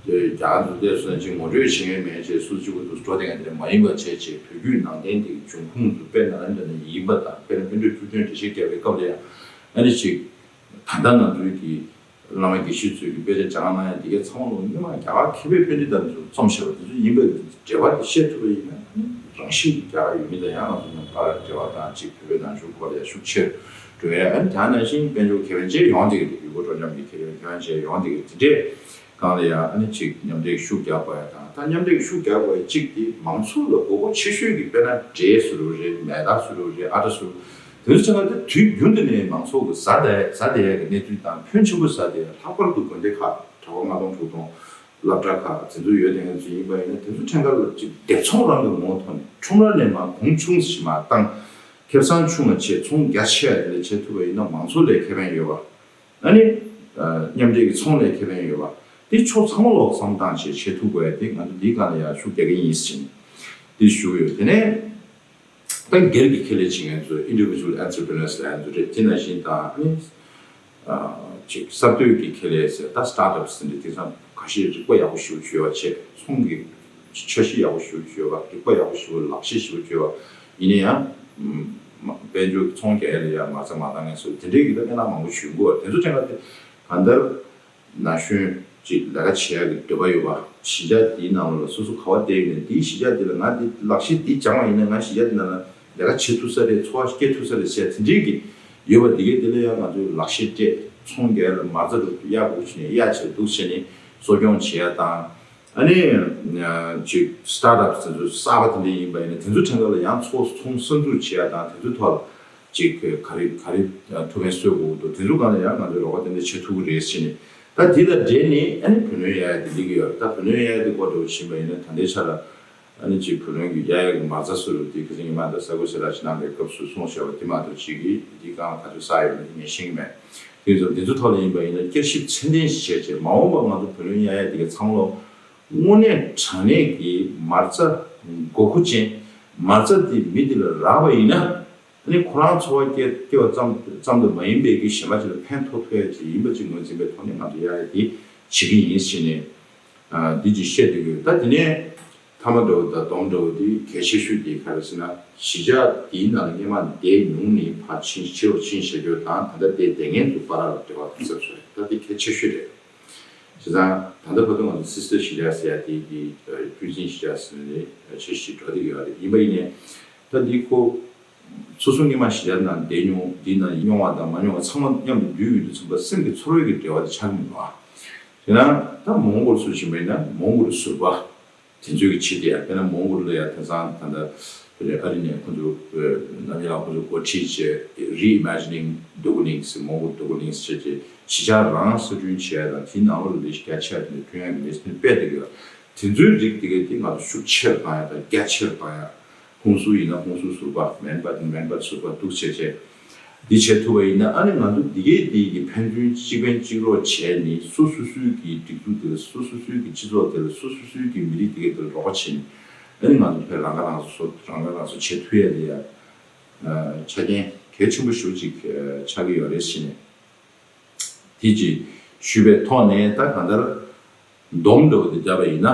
དེ་རྒྱ་གར་ཚོ་བལྟས་སོང་ན་ཅིག་ངོ་སྤྲོད་བྱེད་མཁན་མེད་ཅེས་སུ་གཅིག་པུ་དུ་འགྲོ་བསྡད་མཁན་དེ་འདྲ་མ་ཡིན་པ་བྱས་བྱས། བོད་བརྒྱུད་ནང་བསྟན་དེ་གི་འབྱུང་ཁུངས་དེ་དཔེར་ན་ཨ་ནི་འདྲ་ནས་ཡིན་པ་དང་། དཔེར་ན་པཎ་གྲུབ་ཐུབ་བསྟན་འགྲེལ་བཤད་རྒྱག་པའི་སྐབས་ལ་ཡང་ཨ་ནི་ཅིག་ད་ལྟ་ང་ཚོའི་གི་བླ་མ་དགེ་བཤེས་ཚོས་ཀྱི་དཔེ་ཆ་སྦྱང་གནང་ཡ་དེ་གའི་ཚང་མ་ལོ་སྔོན་མ་རྒྱ་གར་མཁས་པའི་དཔེ་ཁྲིད་དང་ཚོ་རྩོམ་བྱས་པ་དེ་ཚོ་ཡིན་པའི་འགྲེལ་པ་དེ་བཤད་ཐུབ་པ་ཡིན་ན། རང་བཞིན་གྱིས་རྒྱ་གར་ཡུལ་མི་དང་ཡང་ང་ཚོ་མཉམ་པར་འབྲེལ་བ་དང་། གཅིག་བོད་པའི་ནང་ཆོས་སྐོར་ལ་ཡང་ཤུགས་ཆེར་འགྲོ་ཡ། ཨ་ནི་དེ་ནང་བཞིན་དཔལ་འབྱོར་ཁེ་ཕན་བཅས་ཡོང་བསྡད་ཀྱི་འདུག་ཡུལ་སྐོར་སྤྲོ་འཆམ་གྱི་ཁེ་ཕན་ཁེ་ཕན་བཅས་ཡོང་བསྡད་ཀྱི་འདུག་དེ་འདྲའི་སྒང་ལ་ཡང་ཨ་ནི་གཅིག་མཉམ་འབྲེལ་ཤུགས་རྒྱག་དགོས་ཡ་དང་། ད་མཉམ་འབྲེལ་ཤུགས་རྒྱག་དགོས་ཡ་གཅིག་དེ་མང་ཚོགས་ལ་དགོས་མཁོ་ཆེ་ཤོས་ཀྱི་དཔེར་ན་འབྲས་ཟེར་རུང་རེད། མེ་སྟག་ཟེར་རུང་རེད། ཨ་ཏྲ་ཟེར་རུང་། དེ་ཚོ་ཆ་ལ་དེ་དུས་རྒྱུན་དུ་ནས་མང་ཚོགས་ཀྱི་ཟ་བསྡད་ཟ་བསྡད་ཡ་གི་གནས་ཚུལ་དང་། ཕོན་ཆེན་པོ་ཟ་བསྡད་ཡ། ལྷག་པར་དུ་དགོན་སྡེ་ཁག་གྲྭ་པ་ལྔ་སྟོང་དྲུག་སྟོང་སློབ་གྲྭ་ཁག་དེ་ཚོ་ཡོད་བསྡད་མཁན་ཚོ་ཡིན་པ་ཡིན་ན། དེ་ཚོ་ཕྲན་ཁ་ལ་ཅིག་སྡེབ་ཚོང་རང་གི་ངོ་བོ་ཐོག་ནས་ཁྲོམ་ར་ནས་མར་གོང་ཆུང་ཞིག་མར་བཏང་། ཁེ་བཟང་ཆུང་བ་བྱས་ཚོང་རྒྱ་ཆེ་བ་དེ་འདྲ་བྱེད་ཐུབ་པ་ཡིན་ན་མང་ཚོགས་ལ་ཁེ་ཕན་ཡོད་པ། ཨ་ནི་མཉམ་འབྲེལ་གྱི་ཚོང་ལ་ཁེ་ཕན་ཡོད་པ། དེ་ཕྱོགས་ཚང་མ་ལོག་བསམ་བཏང་བྱས་བྱེད་ཐུབ་དགོས་ཡ་དེ་ང་ཚོ་འདིའི་སྒང་ལ་ཡང་ཤུགས་རྒྱག་གི་ཡིན་ཟེར་ནས་འདི་ཞུ་གི་ཡོད། དེ་ནས་ད་སྒེར་གྱི་ཁེ་ལས་བྱེད་མཁན་ཚོ་individual entrepreneurs ལབ་ཡ་ཚོ་རེད། དེ་ནང་བཞིན་དང་ཨ་ནི་ཅིག་གསར་གཏོད་ཀྱི་ཁེ་ལས་ཟེར། ད་startups དེ་འདྲ་དེང་སང་ཁ་ཤས་རིག་པ་ཡག་པོ་ཞེ་པོ་ཅིག་ཡོད་པ་བྱས། ཚོང་གི་འཆར་གཞི་ཡག་པོ་ཞེ་པོ་ཅིག་ཡོད་པ། རིག་པ་ཡག་པོ་ཞེ་པོ། ལག་ཤེས་ཞེ་པོ་ཅིག་ཡོད་པ། ཡིན་ན་ཡང་དཔལ་འབྱོར་ཚོང་རྒྱག་ཡ་ལ་ཡང་མ་རྩ་མ་བཏང་མཁན་ཚོ་དེ་འདྲའི་གི་ད་སྨན་ལམ་མང་པོ་ཞིག་ཡོང་གི་ཡོད་པ། དེ་ཚོ་དྲན་ག་དེ་གང་ལྟར་ན་གཞོན་ཅིག་ལས་ཀ་བྱེད་ཡ་གི་འདོད་པ་ཡོད་པ། གཞིས་ཆགས་འདིའི་ནང་ལོགས་ལ་སོ་སོ་ག་པར་བསྡད་ཡོད་ནའི་འདིའི་གཞིས་ཆགས་འདི་ལ་ང་འདི་ལག་ཤེས་འདི་སྦྱངས་པ་ཡིན་ན་ང་གཞིས་ཆགས་འདི་ནང་ལ་ལས་ཀ་བྱེད་ཐུབ་ས་རེད། འཚོ་བ་སྐྱེལ་ཐུབ་ས་རེད་ཟེར་དེ་འདྲའི་གི་ཡོད་པ། འདི་གའི་འདི་ལ་ཡང་ང་ཚོས་ལག་ཤེས་སྤྲད། ཚོང་རྒྱག་ཡ་ལ་མ་རྩ་རུ་གཡར་དགོས་བྱས་ནས་གཡར་བྱས་འདུག་བྱས་ནས་གསོ་སྐྱོང་བྱེད་ཡ་དང་། ཨ་ནི་ཅིག་startups དེ་ཚོ་གསར་པ་དེ་འདྲ་ཡིན་པ་ཡིན་ན་དེ་ཚོ་ཐད་ཀར་ལ་ཡང་ཚོང་ཚོང་གསར་འཛུགས་བྱེད་ཡ་དང་། དེ་ཚོའི་ཐོག་ལ་ཅིག་ག་རེ་ག་རེ་ཐུགས་ཕན་གསོས་དགོས་འདུག་དེ་ཚོ་སྒང་ལ་ཡང་ང་ཚོས་རོགས་པ་དེ་འདྲ་བྱེད་ཐུབ་ཀྱི་རེད་ཟེར་ནས། ད་དེ་དང་འབྲེལ་ནས་ཨ་ནི་བུ་ལོན་གཡར་ཡ་དེ་སླེབས་ཀྱི་ཡོད་རེད། ད་བུ་ལོན་གཡར་ཡ་དེ་སྐོར་འདྲ་བོ་ཕྱིན་པ་ཡིན་ན་ད་ལྟའི་ཆ་ལ་ཨ་ནི་ཅིག་བུ་ལོན་གྱི་གཡར་ཡ་གི་མ་རྩ་ཟེར་རུང་དེ་ཁ་སང་ཉི་མ་ད་ས་ཁུལ་སེ་ར་ཅིག་གནང་བའི་སྐབས་སུ་གསུངས་བཞག་པ་དེ་མ་གཏོགས་ཅིག་གིས་འདི་གང་ལ་ག་ཚོད་བསགས་ཡོད་མེད་དེ་ངས་ཤེས་ཀྱི་མེད། དེ་ཚོ་འདི་ཚོ་ཐོག་ལ་ཡིན་པ་ཡིན་ན་བསྐྱར་ཞིབ་ཚད་ལྡན་ཞིག་བྱས་བྱས། མ་འོངས་པ་ང་ཚོ་བུ་ལོན་གཡར་ཡ་དེ་གའི་ཚང་མ་ལོ་དངོས་གནས་དྲང་གནས་ཀྱི་མ་རྩ་དགོས་མཁོ་ཅན། མ་རྩ་དེ་མི་དེ་ལ་རག་པ་ཡིན་ན། ཨ་ནི་ཁོ་རང་འཚོ་བ་སྐྱེལ་སྐྱེལ་བ་ཙམ་ཙམ་དུ་མ་ཡིན་པའི་གི་གཞན་པ་ཅིག་ལ་ཕན་ཐོགས་ཐུབ་ཡ་ཅིག་ཡིན་པ་ཅིག་ངོས་འཛིན་པའི་ཐོག་ནས་ང་ཚོ་གཡར་ཡ་དེ་བྱེད་ཀྱི་ཡིན་ཟེར་ནས་ཨ་འདི་ཅིག་བཤད་སྡོད་ཀྱི་ཡོད། ད་དེ་ནས་མཐའ་མ་འདྲ་བོ་དང་སྡོམ་འདྲ་བོ་དེ་གལ་ཆེ་ཤོས་དེ་ག་རེ་ཟེར་ན། གཞིས་ཆགས་དེའི་ནང་ལ་སྔོན་མ་བསྡད་མྱོང་ནས་ཕར་ཕྱིན་ཕྱིར་ཕྱིན་བཞག་རྒྱུ་དང་། ད་ལྟ་བསྡད་བསྡད་མཁན་ཚོ་བར་ལ་འབྲེལ་བ་གཏིང་ཟབ་བཟོ་ཡ། ད་དེ་གལ་ཆེ་ཤོས་རེད། བྱས་ཙང་ད་ལྟ་བར་དུ་ང་ཚོ་སི་སི་ཊར་གཞིས་ཆགས་ཟེར་ཡ་དེ་གི་བརྒྱུད་འཛིན་གཞིས་ཆགས་ཟེར་ནས་ཆེ་ཤོས་འགྲོ་བསྡད་ཀྱི་ཡོད་རེད། ཡིན་པ་ཡིན་ནའི་ད་འདི་ཁོ་སོ་སོ་སྔོན་མ་གཞིས་ཆགས་ནང་བསྡད་མྱོང་། འདི་ནང་མྱོང་བ་དང་མ་མྱོང་བ་ཚང་མ་མཉམ་དུ་འདུས་ཡོང་དུས་ཙམ་པ་སེམས་ཀྱི་ཚོར་བའི་གི་འབྲེལ་བ་དེ་ཆགས་ཀྱི་མི་འདུག་ཨ། དེ་ན་ད་མོན་གྷོ་ལ་སུ་ཞིག་མེད་ན་མོན་གྷོ་ལ་ཟུར་པ་དེ་ཚོའི་གི་ཆེད་དུ་ཡ། དཔེར་ན་མོན་གྷོ་ལ་ཡ་དེང་སང་ད་ལྟ་ཨ་རི་ནས་ཁོང་ཚོ་རྣམ་གཡེང་ལ་ཁོང་ཚོ་འགོ་ཁྲིད་བྱས་Reimagining Duklin ཟེར། མོན་གྷོ་Duklin ཟེར་བྱས་གཞིས་ཆགས་རང་གསར་སྐྲུན་བྱས་དང་། དེའི་ནང་ལོགས་ལ་ལས་གཞི་རྒྱ་ཆེ་བ་དེ་འདྲ་བསྐྲུན་ཡ་གི་ལས་དོན་སྤེལ་བསྡད་ཀྱི་ཡོད། དེ་ཚོའི་རིགས་དེ་གའི་དེ་ང་ཚོ་ཤུགས་ཆེར་བཏང་ཡ་དང་རྒྱ་ཆེར་བཏང་ཡ། ཧུན་སུར་ཡིན་ན་ཧུན་སུར་ཟུར་པ། མན་པ་མན་པ་ཟུར་པ་འདུག་བྱས་བྱས། འདི་བྱེད་ཐུབ་པ་ཡིན་ན་ཨ་ནི་ང་ཚོ་འདི་གའི་འདི་གི་ཕན་ཚུན་གཅིག་ཕན་གཅིག་རོགས་བྱས་ནས་སོ་སོ་སོའི་གི་སྒྲིག་འཛུགས་དེ་ལ། སོ་སོ་སོའི་གི་སྤྱི་ཚོགས་དེ་ལ། སོ་སོ་སོའི་གི་མི་རིགས་དེ་གའི་དེ་ལ་རོགས་པ་བྱས་ནས་ཨ་ནི་ང་ཚོ་ཕར་རང་ཁ་རང་གསོ་རང་ཁ་རང་གསོ་བྱེད་ཐུབ་ཡ་དེ་ཡ་ཆ་རྐྱེན་གལ་ཆེན་པོ་ཞེ་པོ་ཅིག་ཆགས་ཀྱི་ཡོད་རེད་ཟེར་ནས། དེ་ཅིག་ཞུས་པའི་ཐོག་ནས་ད་གང་ལྟར་སྡོམ་འདྲ་བོ་དེ་བརྒྱབ་པ་ཡིན་ན།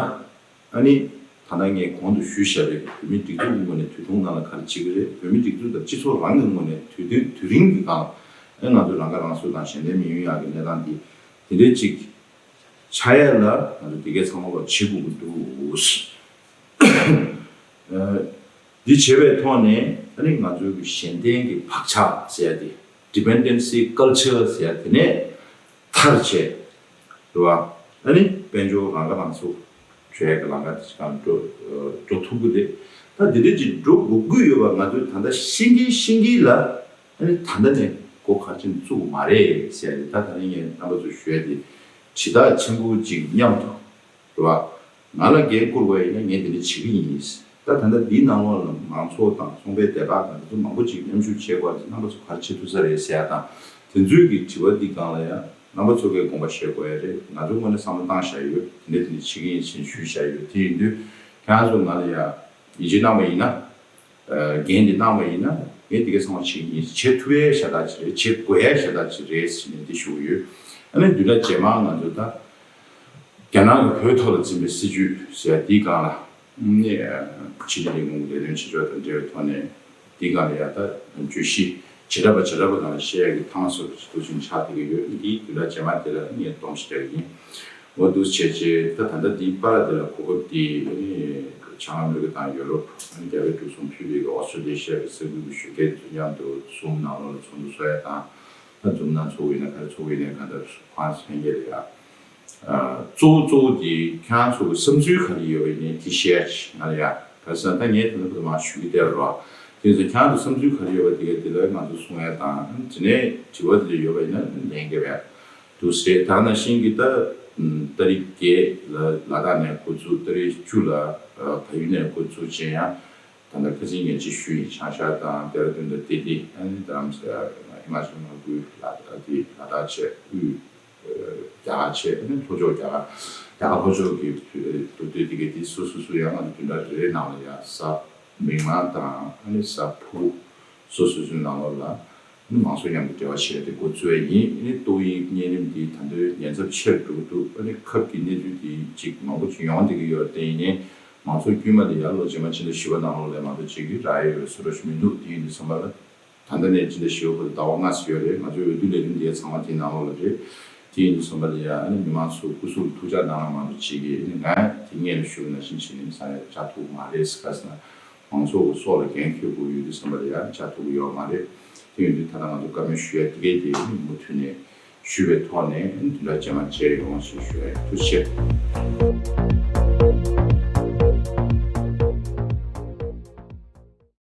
ཨ་ནི་ ད་ལྟ་ངས་གོང་དུ་ཞུས་བཞག་པའི་བོད་མིའི་སྒྲིག་འཛུགས་ཀྱི་ངོས་ནས་དུས་ཐུང་ནང་ལ་ག་རེ་བྱེད་ཀྱི་རེད། བོད་མིའི་སྒྲིག་འཛུགས་དང་སྤྱི་ཚོགས་རང་གི་ངོས་ནས་དུས་སྟོན་དུས་རིང་གི་སྒང་ལ་ཨེ་ང་ཚོས་རང་ཁ་རང་གསོ་དང་གཞན་བརྟེན་མི་ཡོང་ཡག་གི་གནས་སྟངས་འདི་དེ་འདྲའི་ཅིག་ཆགས་ཡས་ལ་ང་ཚོ་འདི་གས་ཚང་མ་བ་བྱེད་དགོས་ཀྱི་འདུག་འདི་བྱས་པའི་ཐོག་ནས་ཨ་ནི་ང་ཚོའི་གཞན་བརྟེན་གྱི་བག་ཆགས་ཟེར་ཡ་དེ། Dependency Culture ཟེར་ཡ་དེ་ནས་ཐར་བྱས། རེད་བ། ཨ་ནི་དཔལ་འབྱོར་རང་ཁ་རང་གསོ་བྱེད་ཡ་གི་ལམ་ཁ་དེ་ཅིག་གང་འགྲོ་འགྲོ་ཐུབ་ཀྱི་རེད། ད་འདི་འདྲ་ཅིག་འགྲོ་དགོས་ཀྱི་ཡོད་པ་ང་ཚོས་ད་ལྟ་ཤེས་ཀྱིན་ཤེས་ཀྱིན་ལ། ཨ་ནི་ད་ལྟ་ནས་སྒོ་ག་རེ་བྱས་ནས་བཙུགས་མ་རེད་ཟེར་ཡ་དེ། ད་ད་ནི་ངས་རྣམ་པ་ཚོར་ཞུ་ཡ་དེ་དྲི་རྟགས་ཆེན་པོ་ཅིག་མཉམ་དུ། རེད་བ། ང་ལ་འགན་བསྐུར་བ་ཡིན་ན་ངས་འདི་འདྲ་བྱེད་ཀྱི་ཡིན། ད་ད་ལྟ་འདིའི་ནང་ལོགས་ལ་མང་ཚོགས་དང་ཚོང་པའི་སྡེ་ཁག་དང་དེ་ཚོ་མང་པོ་ཅིག་མཉམ་ཞུགས་བྱེད་དགོས་ཀྱི། རྣམ་པ་ཚོ་ག་རེ་བྱེད་ཐུབ་ས་རེད་ཟེར་ཡ་དང་། དེ་ཚོའི་གི་དྲི་བ་འདི་སྒང་ལ་ཡང་རྣམ་པ་ཚོ་གིས་དགོངས་པ་བཞེས་དགོས་ཡ་རེད། ང་ཚོའི་ངོས་ནས་བསམ་བློ་བཏང་བཞག་ཡོད། དེ་འདྲ་དེ་འདྲ་བྱེད་ཀྱི་ཡིན་ཞེས་ཞུས་བཞག་ཡོད། དེ་ཡིན་དུས་ཁྱེད་རང་ཚོ་ང་ལ་ཡ་ཡིད་ཆེས་གནང་བ་ཡིན་ན། འགན་འདི་གནང་བ་ཡིན་ན་ངས་འདི་ག་ཚང་མ་བྱེད་ཀྱི་ཡིན། བྱེད་ཐུབ་ཡས་ཞེ་དྲག་ཅིག་རེད། བྱེད་དགོས་ཡས་ཞེ་དྲག་ཅིག་རེད་ཟེར་ནས་འདི་ཞུ་གི་ཡོད། ཨ་ནི་བདུན་ཕྲག་རྗེས་མ་ང་ཚོ་ད་རྒྱ་ནག་གི་བོད་ཐོག་ལ་འཛིན་པའི་སྲིད་བྱུས་ཟེར་ཡ་འདིའི་སྒང་ལ་ནས་ཕྱི་དྲིལ་ལས་ཁུངས་ལས་དོན་བྱེད་ཕྱོགས་དང་འབྲེལ་བའི་ཐོག་ནས་འདིའི་སྒང་ལ་ཡ་ད་བརྗོད་གཞི་བྱེ་བྲག་པ་བྱེ་བྲག་པ་ནང་ལ་བཤད་ཡ་གི་ཐ་མ་སོགས་ཀྱི་འདུག་ཅིང་ཆགས་བསྡད་ཀྱི་ཡོད། འདིའི་བདུན་ཕྲག་རྗེས་མ་དེ་ལ་ངས་སྡོམ་ཞིག་རྒྱག་གི་ཡིན། འོ་འདུག་བྱས་རྗེས་ད་ད་ལྟ་འདིའི་བར་དེ་ལ་གོ་སྐབས་འདི་ཨ་ནི་བྱང་ཨ་མི་རི་ཀ་དང་ཡོ་རོབ། ཨ་ནི་རྒྱ་བལ་འབྲུག་གསུམ་ཕུད་པའི་ཨོ་སི་ཀྲོ་ལི་ཤ་གི་ས་ཁུལ་གྱི་གཞོན་སྐྱེས་ཚོ་མཉམ་དུ་ཛུམ་ནང་ལོགས་ལ་ཚོགས་འདུ་ཚོགས་ཡ་དང་། ད་ཛུམ་ནང་ཚོགས་ཡིན་ན་ག་རེ་ཚོགས་ཡིན་ན་གང་ལྟར་ཁོང་ཚོ་ལྷན་རྒྱས་ལ་ཡ། གཙོ་བོ་གཙོ་བོ་དེ་ཁྱེད་རང་ཚོ་གི་བསམ་ཚུལ་ག་རེ་ཡོད་པ་ཡིན་ནའི་དེ་བཤད་ང་ལ་ཡ། ག་རེ་ཟེར་ན་ད་ངས་ད་ལྟ་བར་དུ་མར་ཞུ་གི་བསྡད་རོགས། དེ་ཚོ་ཁྱེད་རང་ཚོ་བསམ་ཚུལ་ག་རེ་ཡོད་པ་དེ་ག་དེ་ལ་ང་ཚོ་གསུང་ཡ་དང་། དེ་ནས་དྲི་བ་དེ་ཡོད་པ་ཡིན་ན་ལན་རྒྱབ་ཡ། འདུག་སེ་ད་ནང་བཞིན་གྱི་ད་ཨམ་ཏ་རིག་བརྒྱད་ལ་ལ་དྭགས་ནས་འགོ་བཙུགས། ཏ་རིག་བཅུ་ལ་ཨ་བལ་ཡུལ་ནས་འགོ་བཙུགས་བྱས་ཡང་། ད་ལྟ་ཁ་སང་ཉིན་གཅིག་ཞུས་ཡིན། བྱང་ཤར་དང་ལྡེ་ར་ལྡུན་དང་ལྡི་ལི། ཨ་ནི་རྡ་རམ་ས་ལ། ཧི་མ་ཅལ་མངའ་ཁུལ་ལ་ད་དེ་ལ་དྭགས་བྱས། དབུས་ཨ་རྒྱ་གར་བྱས། ཨ་ནི་ལྷོ་ཕྱོགས་རྒྱ་གར། རྒྱ་གར་ལྷོ་ཕྱོགས་ཀྱི་མདོ་སྟོད་དེ་གའི་དེ་སོ་སོ་སོ་ཡང་ང་ཚོ་བདུན་ཕྲག་རེ་རེའི་ནང་ལ་ཡང་གཟའ་མིག་དམར་དང་། ཨ་ནི་གཟའ་ཕུར་བུ་སོ་སོ་སོའི་ནང་ལོགས་ལ། ཨ་ནི་མང་ཚོགས་མཉམ་དུ་འབྲེལ་བ་བྱེད་ཡ་དེ་འགོ་བཙུགས་ཡ་ཡིན། ཨ་ནི་ཏོག་དབྱིབས་གཉན་རིམས་འདི་ད་དུང་ཉེན་ཚབས་ཆེ་རུ་འགྲོ་གི་འདུག་ཨ་ནི་ཁབ་ཀྱི་གནས་ཚུལ་འདི་ཅིག་མང་པོ་ཅིག་ཡོང་བསྡད་ཀྱི་ཡོད་རེད། དེ་ཡིན་ནའི་མང་ཚོགས་དཀྱུས་མ་དེ་ཡར་ལོ་རྗེས་མ་ཕྱི་ཟླ་བཞི་པ་ནང་ལོགས་ལ་མ་གཏོགས་ཅིག་གི་རག་ཡ་ཡོད་བཟོ་འདྲ་ཞིག་མི་འདུག་དེ་ཡིན་དུས་ཙམ་པ་ལ། ད་ལྟ་ནས་ཕྱི་ཟླ་བཞི་པ་བར་དུ་ཟླ་བ་ལྔ་ཙམ་ཡོད་རེད། ང་ཚོའི་འོས་བསྡུ་ལས་རིམ་འདི་ཚང་མ་དེའི་ནང་ལོགས་ལ་རེད། དེ་ཡིན་དུས་ཙམ་པ་ལ་ཡ། ཨ་ནི་མི་མང་ཚོ་སྐུ་གཟུགས་ལ་ཐུགས་ཅག་གནང་རོགས་གནང་ཅིག་གིས། ཨ་ནི་ང་དེ་སྔོན་ལ་ཞུས་པ་ནང་བཞིན་བྱས་ནས་ས་ནས་བཅར་ཐུབ་ཀྱི་མ་རེད། ག་ཟེར་ན་མང་ཚོགས་ཀྱི་སྲོག་ལ་འགན་འཁྱེར་དགོས་ཡོད་དུས་ཙམ་པ་ལ་ཡ་བཅར་ཐུབ་ཀྱི་ཡོད་མ་རེད། དེ་ཡིན་དུས་ད་ལྟ་ང་ཚོ་བཀའ་མོལ་ཞུ་ཡ་དེ་གས་དེ་ཨ་ནི་མུ་མཐུད་ནས་ཞུས་པའི་ཐོག་ནས། ཨ་ནི་བདུན་ཕྲག་རྗེས་མ་མཇལ་ཡོང་ཞེས་ཞུ་ཡ་ཡིན། ཐུགས་རྗེ་ཆེ།